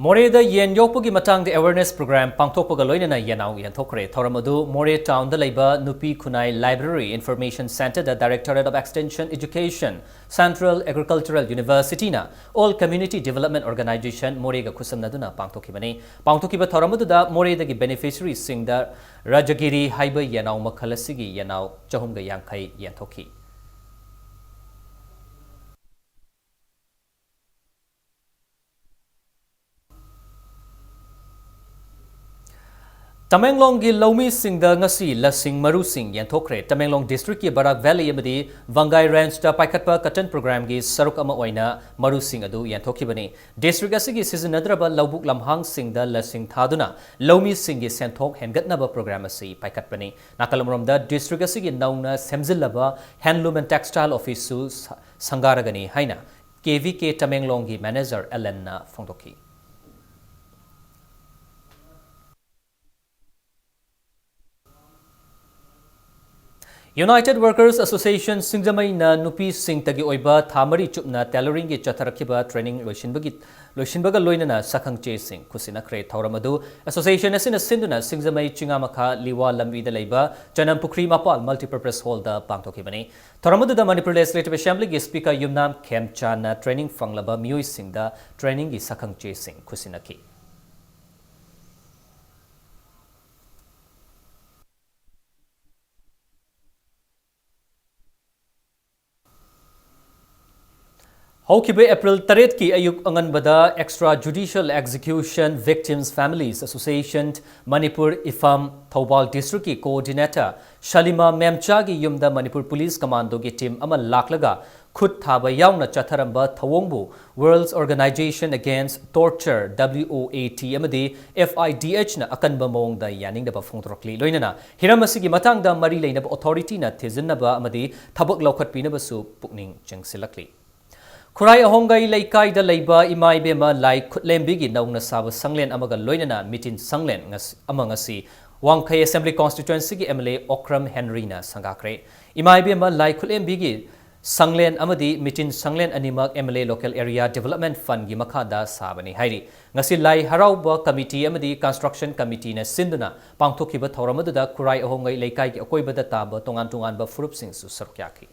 ꯃꯣꯔꯦꯗ ꯌꯦꯟ ꯌꯣꯛꯄꯒꯤ ꯃꯇꯥꯡꯗ awareness program ꯄꯥꯡꯊꯣꯛꯄꯒ ꯂꯣꯏꯅꯅ ꯌꯦꯟꯅꯥꯎ ꯌꯦꯟꯊꯣꯛꯈ꯭ꯔꯦ꯫ ꯊꯧꯔꯝ ꯑꯗꯨ ꯃꯣꯔꯦ townꯗ ꯂꯩꯕ ꯅꯨꯄꯤ ꯈꯨꯟꯅꯥꯏ library, information centreꯗ Directorate of Extension Education, Central Agricultural Universityꯅ All Community Development Organization ꯃꯣꯔꯦꯒ ꯈꯨꯠꯁꯝꯅꯗꯨꯅ ꯄꯥꯡꯊꯣꯛꯈꯤꯕꯅꯤ꯫ ꯄꯥꯡꯊꯣꯛꯈꯤꯕ ꯊꯧꯔꯝ ꯑꯗꯨꯗ ꯃꯣꯔꯦꯗꯒꯤ beneficiaryꯁꯤꯡꯗ ꯔꯥꯖꯒꯤꯔꯤ ꯍꯥꯏꯕ ꯌꯦꯟꯅꯥꯎ ꯃꯈꯜ ꯑꯁꯤꯒꯤ ꯌꯦꯟꯅꯥꯎ ꯆꯍꯨꯝꯒ ꯌꯥꯡꯈꯩ ꯌꯦꯟꯊꯣꯛꯈꯤ꯫ ꯇꯃꯦꯡꯂꯣꯡꯒꯤ ꯂꯧꯃꯤꯁꯤꯡꯗ ꯉꯁꯤ ꯂꯁꯤꯡ ꯃꯔꯨꯁꯤꯡ ꯌꯦꯟꯊꯣꯛꯈ꯭ꯔꯦ꯫ ꯇꯃꯦꯡꯂꯣꯡ districtꯀꯤ ꯕꯔꯥꯛ Valley ꯑꯃꯗꯤ ꯋꯥꯡꯒꯥꯏ rangeꯇ ꯄꯥꯏꯈꯠꯄ cotton programꯒꯤ ꯁꯔꯨꯛ ꯑꯃ ꯑꯣꯏꯅ ꯃꯔꯨꯁꯤꯡ ꯑꯗꯨ ꯌꯦꯟꯊꯣꯛꯈꯤꯕꯅꯤ꯫ District ꯑꯁꯤꯒꯤ ꯁꯤꯖꯤꯟꯅꯗ꯭ꯔꯕ ꯂꯧꯕꯨꯛ ꯂꯝꯍꯥꯡꯁꯤꯡꯗ ꯂꯁꯤꯡ ꯊꯥꯗꯨꯅ ꯂꯧꯃꯤꯁꯤꯡꯒꯤ ꯁꯦꯟꯊꯣꯛ ꯍꯦꯟꯒꯠꯅꯕ program ꯑꯁꯤ ꯄꯥꯏꯈꯠꯄꯅꯤ꯫ ꯅꯥꯀꯜ ꯑꯃꯔꯣꯝꯗ district ꯑꯁꯤꯒꯤ ꯅꯧꯅ ꯁꯦꯝꯖꯤꯜꯂꯕ Handloom and Textile Officeꯁꯨ ꯁ-, ꯁꯪꯒꯥꯔꯒꯅꯤ ꯍꯥꯏꯅ KVK ꯇꯃꯦꯡꯂꯣꯡꯒꯤ manager Alanꯅ ꯐꯣꯡꯗꯣꯛꯈꯤ꯫ United Workers Association ꯁꯤꯡꯖꯃꯩꯅ ꯅꯨꯄꯤꯁꯤꯡꯇꯒꯤ ꯑꯣꯏꯕ ꯊꯥ ꯃꯔꯤ ꯆꯨꯞꯅ tailoringꯒꯤ ꯆꯠꯊꯔꯛꯈꯤꯕ training ꯂꯣꯏꯁꯤꯟꯕꯒꯤ, ꯂꯣꯏꯁꯤꯟꯕꯒ ꯂꯣꯏꯅꯅ ꯁꯛꯈꯪ ꯆꯦꯁꯤꯡ ꯈꯨꯠꯁꯤꯟꯅꯈ꯭ꯔꯦ꯫ ꯊꯧꯔꯝ ꯑꯗꯨ association ꯑꯁꯤꯅ ꯁꯤꯟꯗꯨꯅ ꯁꯤꯡꯖꯃꯩ ꯆꯤꯉꯥꯃꯈꯥ ꯂꯤꯋꯥ ꯂꯝꯕꯤꯗ ꯂꯩꯕ ꯆꯅꯝꯄꯨꯈ꯭ꯔꯤ ꯃꯄꯥꯜ Multipurpose Hallꯗ ꯄꯥꯡꯊꯣꯛꯈꯤꯕꯅꯤ꯫ ꯊꯧꯔꯝ ꯑꯗꯨꯗ Manipur Legislative Assemblyꯒꯤ Speaker ꯌꯨꯝꯅꯥꯝ ꯈꯦꯝꯆꯥꯟꯅ training ꯐꯪꯂꯕ ꯃꯤꯑꯣꯏꯁꯤꯡꯗ trainingꯒꯤ ꯁꯛꯈꯪ ꯆꯦꯁꯤꯡ ꯈꯨꯠꯁꯤꯟꯅꯈꯤ꯫ ꯍꯧꯈꯤꯕ April ꯇꯔꯦꯠꯀꯤ ꯑꯌꯨꯛ ꯑꯉꯟꯕꯗ Extra Judicial Execution Victims Families Association Manipur, ꯏꯐꯥꯝ, Thoubal districtꯀꯤ coordinator ꯁꯂꯤꯃꯥ ꯃꯦꯝꯆꯥꯒꯤ ꯌꯨꯝꯗ ꯃꯅꯤꯄꯨꯔ police commandoꯒꯤ team ꯑꯃ ꯂꯥꯛꯂꯒ ꯈꯨꯠ ꯊꯥꯕ ꯌꯥꯎꯅ ꯆꯠꯊꯔꯝꯕ ꯊꯧꯑꯣꯡꯕꯨ World Organization Against Torture, WOAT, ꯑꯃꯗꯤ FIDHꯅ ꯑꯀꯟꯕ ꯃꯑꯣꯡꯗ ꯌꯥꯅꯤꯡꯗꯕ ꯐꯣꯡꯗꯣꯔꯛꯂꯤ꯫ ꯂꯣꯏꯅꯅ ꯍꯤꯔꯝ ꯑꯁꯤꯒꯤ ꯃꯇꯥꯡꯗ ꯃꯔꯤ ꯂꯩꯅꯕ authorityꯅ ꯊꯤꯖꯤꯟꯅꯕ ꯑꯃꯗꯤ ꯊꯕꯛ ꯂꯧꯈꯠꯄꯤꯅꯕꯁꯨ ꯄꯨꯛꯅꯤꯡ ꯆꯤꯡꯁꯤꯜꯂꯛꯂꯤ꯫ ꯈꯨꯔꯥꯏ ꯑꯍꯣꯡꯒꯩ ꯂꯩꯀꯥꯏꯗ ꯂꯩꯕ ꯏꯃꯥ ꯏꯕꯦꯝꯃ ꯂꯥꯏ ꯈꯨꯠꯂꯦꯝꯕꯤꯒꯤ ꯅꯧꯅ ꯁꯥꯕ ꯁꯪꯂꯦꯟ ꯑꯃꯒ ꯂꯣꯏꯅꯅ ꯃꯤꯇꯤꯟ ꯁꯪꯂꯦꯟ ꯉꯁ-, ꯑꯃ ꯉꯁꯤ ꯋꯥꯡꯈꯩ Assembly Constituencyꯒꯤ MLA ꯑꯣꯀ꯭ꯔꯝ ꯍꯦꯟꯔꯤꯅ ꯁꯪꯒꯥꯈ꯭ꯔꯦ꯫ ꯏꯃꯥ ꯏꯕꯦꯝꯃ ꯂꯥꯏ ꯈꯨꯠꯂꯦꯝꯕꯤꯒꯤ ꯁꯪꯂꯦꯟ ꯑꯃꯗꯤ ꯃꯤꯆꯤꯟ ꯁꯪꯂꯦꯟ ꯑꯅꯤꯃꯛ M L A Local Area Development Fundꯒꯤ ꯃꯈꯥꯗ ꯁꯥꯕꯅꯤ ꯍꯥꯏꯔꯤ꯫ ꯉꯁꯤ ꯂꯥꯏ ꯍꯔꯥꯎꯕ committee ꯑꯃꯗꯤ construction committeeꯅ ꯁꯤꯟꯗꯨꯅ ꯄꯥꯡꯊꯣꯛꯈꯤꯕ ꯊꯧꯔꯝ ꯑꯗꯨꯗ ꯈꯨꯔꯥꯏ ꯑꯍꯣꯡꯉꯩ ꯂꯩꯀꯥꯏꯒꯤ ꯑꯀꯣꯏꯕꯗ ꯇꯥꯕ ꯇꯣꯉꯥꯟ ꯇꯣꯉꯥꯟꯕ ꯐꯨꯔꯨꯞꯁꯤꯡꯁꯨ ꯁꯔꯨꯛ ꯌꯥꯈꯤ꯫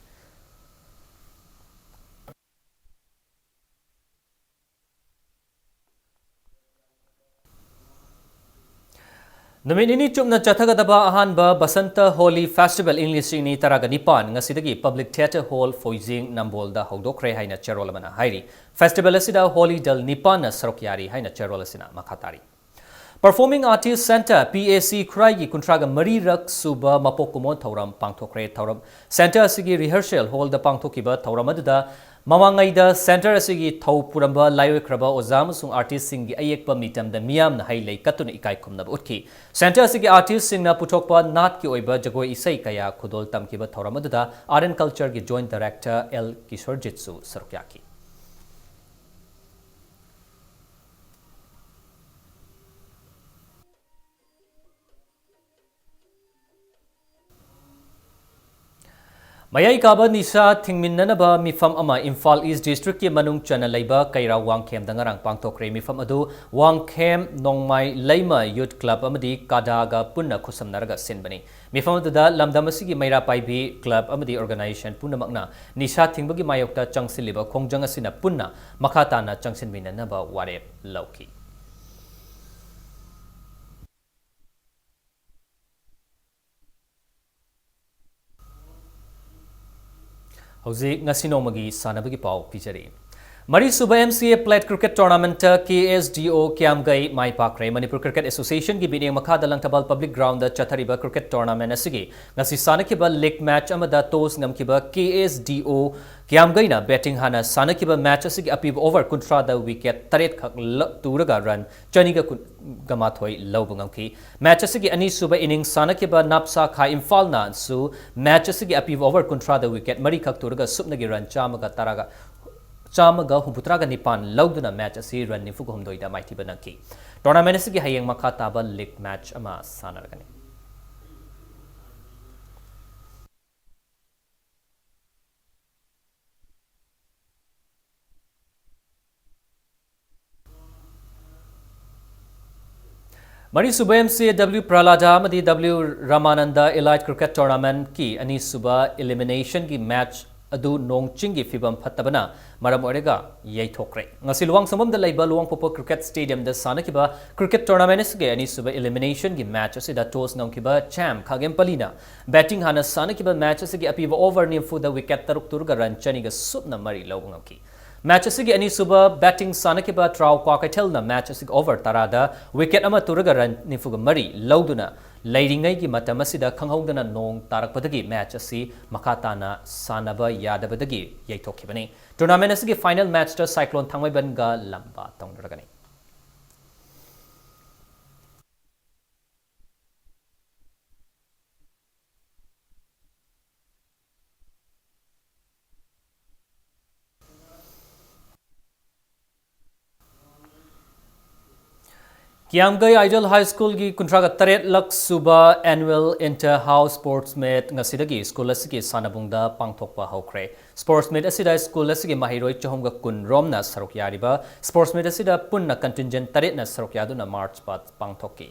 ꯅꯨꯃꯤꯠ ꯅꯤꯅꯤ ꯆꯨꯞꯅ ꯆꯠꯊꯒꯗꯕ ꯑꯍꯥꯟꯕ ꯕꯁꯟꯇ ꯍꯣꯂꯤ ꯐꯦꯁꯇꯤꯚꯦꯜ ꯏꯪ ꯂꯤꯁꯤꯡ ꯑꯅꯤ ꯇꯔꯥꯒ ꯅꯤꯄꯥꯟ ꯉꯁꯤꯗꯒꯤ Public Theatre Hall, ꯐꯣꯏꯖꯤꯡ, ꯅꯝꯕꯣꯜꯗ ꯍꯧꯗꯣꯛꯈ꯭ꯔꯦ ꯍꯥꯏꯅ ꯆꯦꯔꯣꯜ ꯑꯃꯅ ꯍꯥꯏꯔꯤ꯫ ꯐꯦꯁꯇꯤꯚꯦꯜ ꯑꯁꯤꯗ ꯍꯣꯂꯤ ꯗꯜ ꯅꯤꯄꯥꯟꯅ ꯁꯔꯨꯛ ꯌꯥꯔꯤ ꯍꯥꯏꯅ ꯆꯦꯔꯣꯜ ꯑꯁꯤꯅ ꯃꯈꯥ ꯇꯥꯔꯤ꯫ Performing Artist Centre, P A C, ꯈꯨꯔꯥꯏꯒꯤ ꯀꯨꯟꯊ꯭ꯔꯥꯒ ꯃꯔꯤꯔꯛ ꯁꯨꯕ ꯃꯄꯣꯛ ꯀꯨꯝꯑꯣꯟ ꯊꯧꯔꯝ ꯄꯥꯡꯊꯣꯛꯈ꯭ꯔꯦ꯫ ꯊꯧꯔꯝ centre ꯑꯁꯤꯒꯤ rehearsal hallꯗ ꯄꯥꯡꯊꯣꯛꯈꯤꯕ ꯊꯧꯔꯝ ꯑꯗꯨꯗ ꯃꯃꯥꯡꯉꯩꯗ centre ꯑꯁꯤꯒꯤ ꯊꯧ ꯄꯨꯔꯝꯕ ꯂꯥꯏꯑꯣꯏꯈ꯭ꯔꯕ ꯑꯣꯖꯥ ꯑꯃꯁꯨꯡ artistꯁꯤꯡꯒꯤ ꯑꯌꯦꯛꯄ ꯃꯤꯇꯝꯗ ꯃꯤꯌꯥꯝꯅ ꯍꯩ ꯂꯩ ꯀꯠꯇꯨꯅ ꯏꯀꯥꯏ ꯈꯨꯝꯅꯕ ꯎꯠꯈꯤ꯫ Centre ꯑꯁꯤꯒꯤ artistꯁꯤꯡꯅ ꯄꯨꯊꯣꯛꯄ ꯅꯥꯠꯀꯤ ꯑꯣꯏꯕ ꯖꯒꯣꯏ ꯏꯁꯩ ꯀꯌꯥ ꯈꯨꯗꯣꯜ ꯇꯝꯈꯤꯕ ꯊꯧꯔꯝ ꯑꯗꯨꯗ Art and Cultureꯒꯤ Joint Director L ꯀꯤꯁꯣꯔꯖꯤꯠꯁꯨ ꯁꯔꯨꯛ ꯌꯥꯈꯤ꯫ ꯃꯌꯥꯏ ꯀꯥꯕ ꯅꯤꯁꯥ ꯊꯤꯡꯃꯤꯟꯅꯅꯕ ꯃꯤꯐꯝ ꯑꯃ ꯏꯝꯐꯥꯜ ꯏꯁ ꯗꯤꯁꯇ꯭ꯔꯤꯛꯀꯤ ꯃꯅꯨꯡ ꯆꯟꯅ ꯂꯩꯕ ꯀꯩꯔꯥꯎ ꯋꯥꯡꯈꯦꯝꯗ ꯉꯔꯥꯡ ꯄꯥꯡꯊꯣꯛꯈ꯭ꯔꯦ꯫ ꯃꯤꯐꯝ ꯑꯗꯨ ꯋꯥꯡꯈꯦꯝ ꯅꯣꯡꯃꯥꯏ ꯂꯩꯃ ꯌꯨꯠ ꯀ꯭ꯂꯕ ꯑꯃꯗꯤ ꯀꯥꯗꯥꯒ ꯄꯨꯟꯅ ꯈꯨꯠꯁꯝꯅꯔꯒ ꯁꯤꯟꯕꯅꯤ꯫ ꯃꯤꯐꯝ ꯑꯗꯨꯗ ꯂꯝꯗꯝ ꯑꯁꯤꯒꯤ ꯃꯩꯔꯥ ꯄꯥꯏꯕꯤ ꯀ꯭ꯂꯕ ꯑꯃꯗꯤ ꯑꯣꯔꯒꯅꯥꯏꯖꯦꯁꯟ ꯄꯨꯝꯅꯃꯛꯅ ꯅꯤꯁꯥ ꯊꯤꯡꯕꯒꯤ ꯃꯥꯌꯣꯛꯇ ꯆꯪꯁꯤꯜꯂꯤꯕ ꯈꯣꯡꯖꯪ ꯑꯁꯤꯅ ꯄꯨꯟꯅ ꯃꯈꯥ ꯇꯥꯅ ꯆꯪꯁꯤꯟꯃꯤꯟꯅꯅꯕ ꯋꯥꯔꯦꯞ ꯂꯧꯈꯤ꯫ ꯍꯧꯖꯤꯛ ꯉꯁꯤ ꯅꯣꯡꯃꯒꯤ ꯁꯥꯟꯅꯕꯒꯤ ꯄꯥꯎ ꯄꯤꯖꯔꯤ꯫ ꯃꯔꯤꯁꯨꯕ M C A Plate Cricket Tournamentꯇ K S D O ꯀ꯭ꯌꯥꯝꯒꯩ my ꯄꯥꯛꯈ꯭ꯔꯦ꯫ Manipur Cricket Associationꯒꯤ ꯃꯤꯠꯌꯦꯡ ꯃꯈꯥꯗ ꯂꯪꯊꯕꯥꯜ Public Groundꯗ ꯆꯠꯊꯔꯤꯕ cricket tournament ꯑꯁꯤꯒꯤ ꯉꯁꯤ ꯁꯥꯟꯅꯈꯤꯕ league match ꯑꯃꯗ toss ꯉꯝꯈꯤꯕ K S D O ꯀ꯭ꯌꯥꯝꯒꯩꯅ batting ꯍꯥꯟꯅ ꯁꯥꯟꯅꯈꯤꯕ match ꯑꯁꯤꯒꯤ ꯑꯄꯤꯕ over ꯀꯨꯟꯊ꯭ꯔꯥꯗ wicket ꯇꯔꯦꯠ ꯈꯛ ꯂ-, ꯇꯨꯔꯒ run ꯆꯅꯤꯒ ꯀꯨꯟꯒ ꯃꯥꯊꯣꯏ ꯂꯧꯕ ꯉꯝꯈꯤ꯫ Match ꯑꯁꯤꯒꯤ ꯑꯅꯤꯁꯨꯕ innings ꯁꯥꯟꯅꯈꯤꯕ ꯅꯥꯞꯁꯥ ꯈꯥ ꯏꯝꯐꯥꯜꯅꯁꯨ match ꯑꯁꯤꯒꯤ ꯑꯄꯤꯕ over ꯀꯨꯟꯊ꯭ꯔꯥꯗ wicket ꯃꯔꯤꯈꯛ ꯇꯨꯔꯒ ꯁꯨꯞꯅꯒꯤ run ꯆꯥꯝꯃꯒ ꯇꯔꯥꯒ, ꯆꯥꯝꯃꯒ ꯍꯨꯝꯐꯨꯇꯔꯥꯒ ꯅꯤꯄꯥꯟ ꯂꯧꯗꯨꯅ match ꯑꯁꯤ run ꯅꯤꯐꯨꯒ ꯍꯨꯝꯗꯣꯏꯗ ꯃꯥꯏꯊꯤꯕ ꯅꯪꯈꯤ꯫ Tournament ꯑꯁꯤꯒꯤ ꯍꯌꯦꯡ ꯃꯈꯥ ꯇꯥꯕ league match ꯑꯃ ꯁꯥꯟꯅꯔꯒꯅꯤ꯫ ꯃꯔꯤꯁꯨꯕ M C A W Prahlada ꯑꯃꯗꯤ W Ramananda Elite Cricket Tournamentꯀꯤ ꯑꯅꯤꯁꯨꯕ eliminationꯒꯤ match ꯑꯗꯨ ꯅꯣꯡ ꯆꯤꯡꯒꯤ ꯐꯤꯕꯝ ꯐꯠꯇꯕꯅ ꯃꯔꯝ ꯑꯣꯏꯔꯒ ꯌꯩꯊꯣꯛꯈ꯭ꯔꯦ꯫ ꯉꯁꯤ ꯂꯨꯋꯥꯡꯁꯪꯕꯝꯗ ꯂꯩꯕ ꯂꯨꯋꯥꯡꯄꯣꯛꯄ cricket stadiumꯗ ꯁꯥꯟꯅꯈꯤꯕ cricket tournamentꯁꯤꯒꯤ ꯑꯅꯤꯁꯨꯕ eliminationꯒꯤ match ꯑꯁꯤꯗ toss ꯉꯝꯈꯤꯕ ꯆꯦꯝ ꯈꯥꯒꯦꯝꯄꯂꯤꯅ batting ꯍꯥꯟꯅ ꯁꯥꯟꯅꯈꯤꯕ match ꯑꯁꯤꯒꯤ ꯑꯄꯤꯕ over ꯅꯤꯐꯨꯗ wicket ꯇꯔꯨꯛ ꯇꯨꯔꯒ run ꯆꯅꯤꯒ ꯁꯨꯞꯅ ꯃꯔꯤ ꯂꯧꯕ ꯉꯝꯈꯤ꯫ Match ꯑꯁꯤꯒꯤ ꯑꯅꯤꯁꯨꯕ batting ꯁꯥꯟꯅꯈꯤꯕ ꯇ꯭ꯔꯥꯎ ꯀ꯭ꯋꯥꯀꯩꯊꯦꯜꯅ match ꯑꯁꯤꯒꯤ over ꯇꯔꯥꯗ wicket ꯑꯃ ꯇꯨꯔꯒ run ꯅꯤꯐꯨꯒ ꯃꯔꯤ ꯂꯧꯗꯨꯅ ꯂꯩꯔꯤꯉꯩꯒꯤ ꯃꯇꯝ ꯑꯁꯤꯗ ꯈꯪꯍꯧꯗꯅ ꯅꯣꯡ ꯇꯥꯔꯛꯄꯗꯒꯤ match ꯑꯁꯤ ꯃꯈꯥ ꯇꯥꯅ ꯁꯥꯟꯅꯕ ꯌꯥꯗꯕꯗꯒꯤ ꯌꯩꯊꯣꯛꯈꯤꯕꯅꯤ꯫ Tournament ꯑꯁꯤꯒꯤ final matchꯇ Cyclone ꯊꯥꯡꯃꯩꯕꯟꯒ ꯂꯝꯕꯥ ꯇꯧꯅꯔꯒꯅꯤ꯫ ꯀꯤꯌꯥꯝꯒꯩ Ideal High Schoolꯒꯤ ꯀꯨꯟꯊ꯭ꯔꯥꯒ ꯇꯔꯦꯠꯂꯛ ꯁꯨꯕ annual inter house sports meet ꯉꯁꯤꯗꯒꯤ school ꯑꯁꯤꯒꯤ ꯁꯥꯟꯅꯕꯨꯡꯗ ꯄꯥꯡꯊꯣꯛꯄ ꯍꯧꯈ꯭ꯔꯦ꯫ Sports meet ꯑꯁꯤꯗ school ꯑꯁꯤꯒꯤ ꯃꯍꯩꯔꯣꯏ ꯆꯍꯨꯝꯒ ꯀꯨꯟ ꯔꯣꯝꯅ ꯁꯔꯨꯛ ꯌꯥꯔꯤꯕ sports meet ꯑꯁꯤꯗ ꯄꯨꯟꯅ contingent ꯇꯔꯦꯠꯅ ꯁꯔꯨꯛ ꯌꯥꯗꯨꯅ march past ꯄꯥꯡꯊꯣꯛꯈꯤ꯫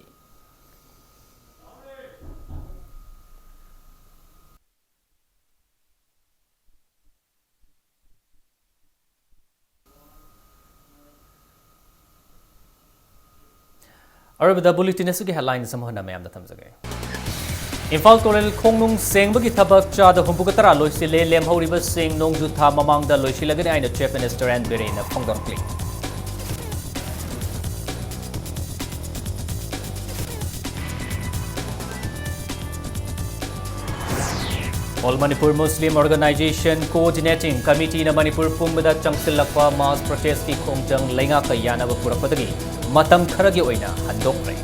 ꯑꯔꯣꯏꯕꯗ bulletin ꯑꯁꯤꯒꯤ headlines ꯑꯃꯨꯛ ꯍꯟꯅ ꯃꯌꯥꯝꯗ ꯊꯝꯖꯒꯦ꯫ ꯏꯝꯐꯥꯜ ꯇꯨꯔꯦꯜ ꯈꯣꯡꯅꯨꯡ ꯁꯦꯡꯕꯒꯤ ꯊꯕꯛ ꯆꯥꯗ ꯍꯨꯝꯐꯨꯒ ꯇꯔꯥ ꯂꯣꯏꯁꯤꯜꯂꯦ, ꯂꯦꯝꯍꯧꯔꯤꯕꯁꯤꯡ ꯅꯣꯡꯖꯨ ꯊꯥ ꯃꯃꯥꯡꯗ ꯂꯣꯏꯁꯤꯜꯂꯒꯅꯤ ꯍꯥꯏꯅ Chief Minister N ꯕꯤꯔꯦꯟꯅ ꯐꯣꯡꯗꯣꯔꯛꯂꯤ꯫ All Manipur Muslim Organization Coordinating Committeeꯅ Manipur ꯄꯨꯝꯕꯗ ꯆꯪꯁꯤꯜꯂꯛꯄ mass protestꯀꯤ ꯈꯣꯡꯖꯪ ꯂꯩꯉꯥꯛꯀ ꯌꯥꯅꯕ ꯄꯨꯔꯛꯄꯗꯒꯤ ꯃꯇꯝ ꯈꯔꯒꯤ ꯑꯣꯏꯅ ꯍꯟꯗꯣꯛꯈ꯭ꯔꯦ꯫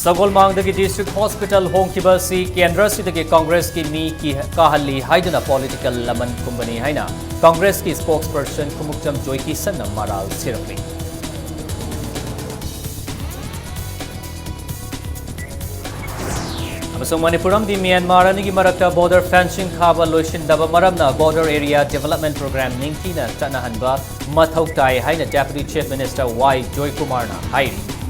ꯁꯒꯣꯜꯃꯥꯡꯗꯒꯤ District Hospital ꯍꯣꯡꯈꯤꯕ ꯑꯁꯤ ꯀꯦꯟꯗ꯭ꯔ ꯑꯁꯤꯗꯒꯤ ꯀꯪꯒ꯭ꯔꯦꯁꯀꯤ ꯃꯤ ꯀꯤ-, ꯀꯥꯍꯜꯂꯤ ꯍꯥꯏꯗꯨꯅ political ꯂꯃꯟ ꯈꯨꯝꯕꯅꯤ ꯍꯥꯏꯅ ꯀꯪꯒ꯭ꯔꯦꯁꯀꯤ spokesperson ꯈꯨꯃꯨꯛꯆꯝ ꯖꯣꯏꯀꯤꯁꯟꯅ ꯃꯔꯥꯜ ꯁꯤꯔꯛꯂꯤ꯫ ꯁꯣ ꯃꯅꯤꯄꯨꯔ ꯑꯃꯗꯤ ꯃ꯭ꯌꯥꯟꯃꯥꯔ ꯑꯅꯤꯒꯤ ꯃꯔꯛꯇ border fencing ꯈꯥꯕ ꯂꯣꯏꯁꯤꯟꯗꯕ ꯃꯔꯝꯅ border area development program ꯅꯤꯡꯊꯤꯅ ꯆꯠꯅꯍꯟꯕ ꯃꯊꯧ ꯇꯥꯏ ꯍꯥꯏꯅ Deputy Chief Minister ꯋꯥꯏ ꯖꯣꯏꯀꯨꯃꯥꯔꯅ ꯍꯥꯏꯔꯤ꯫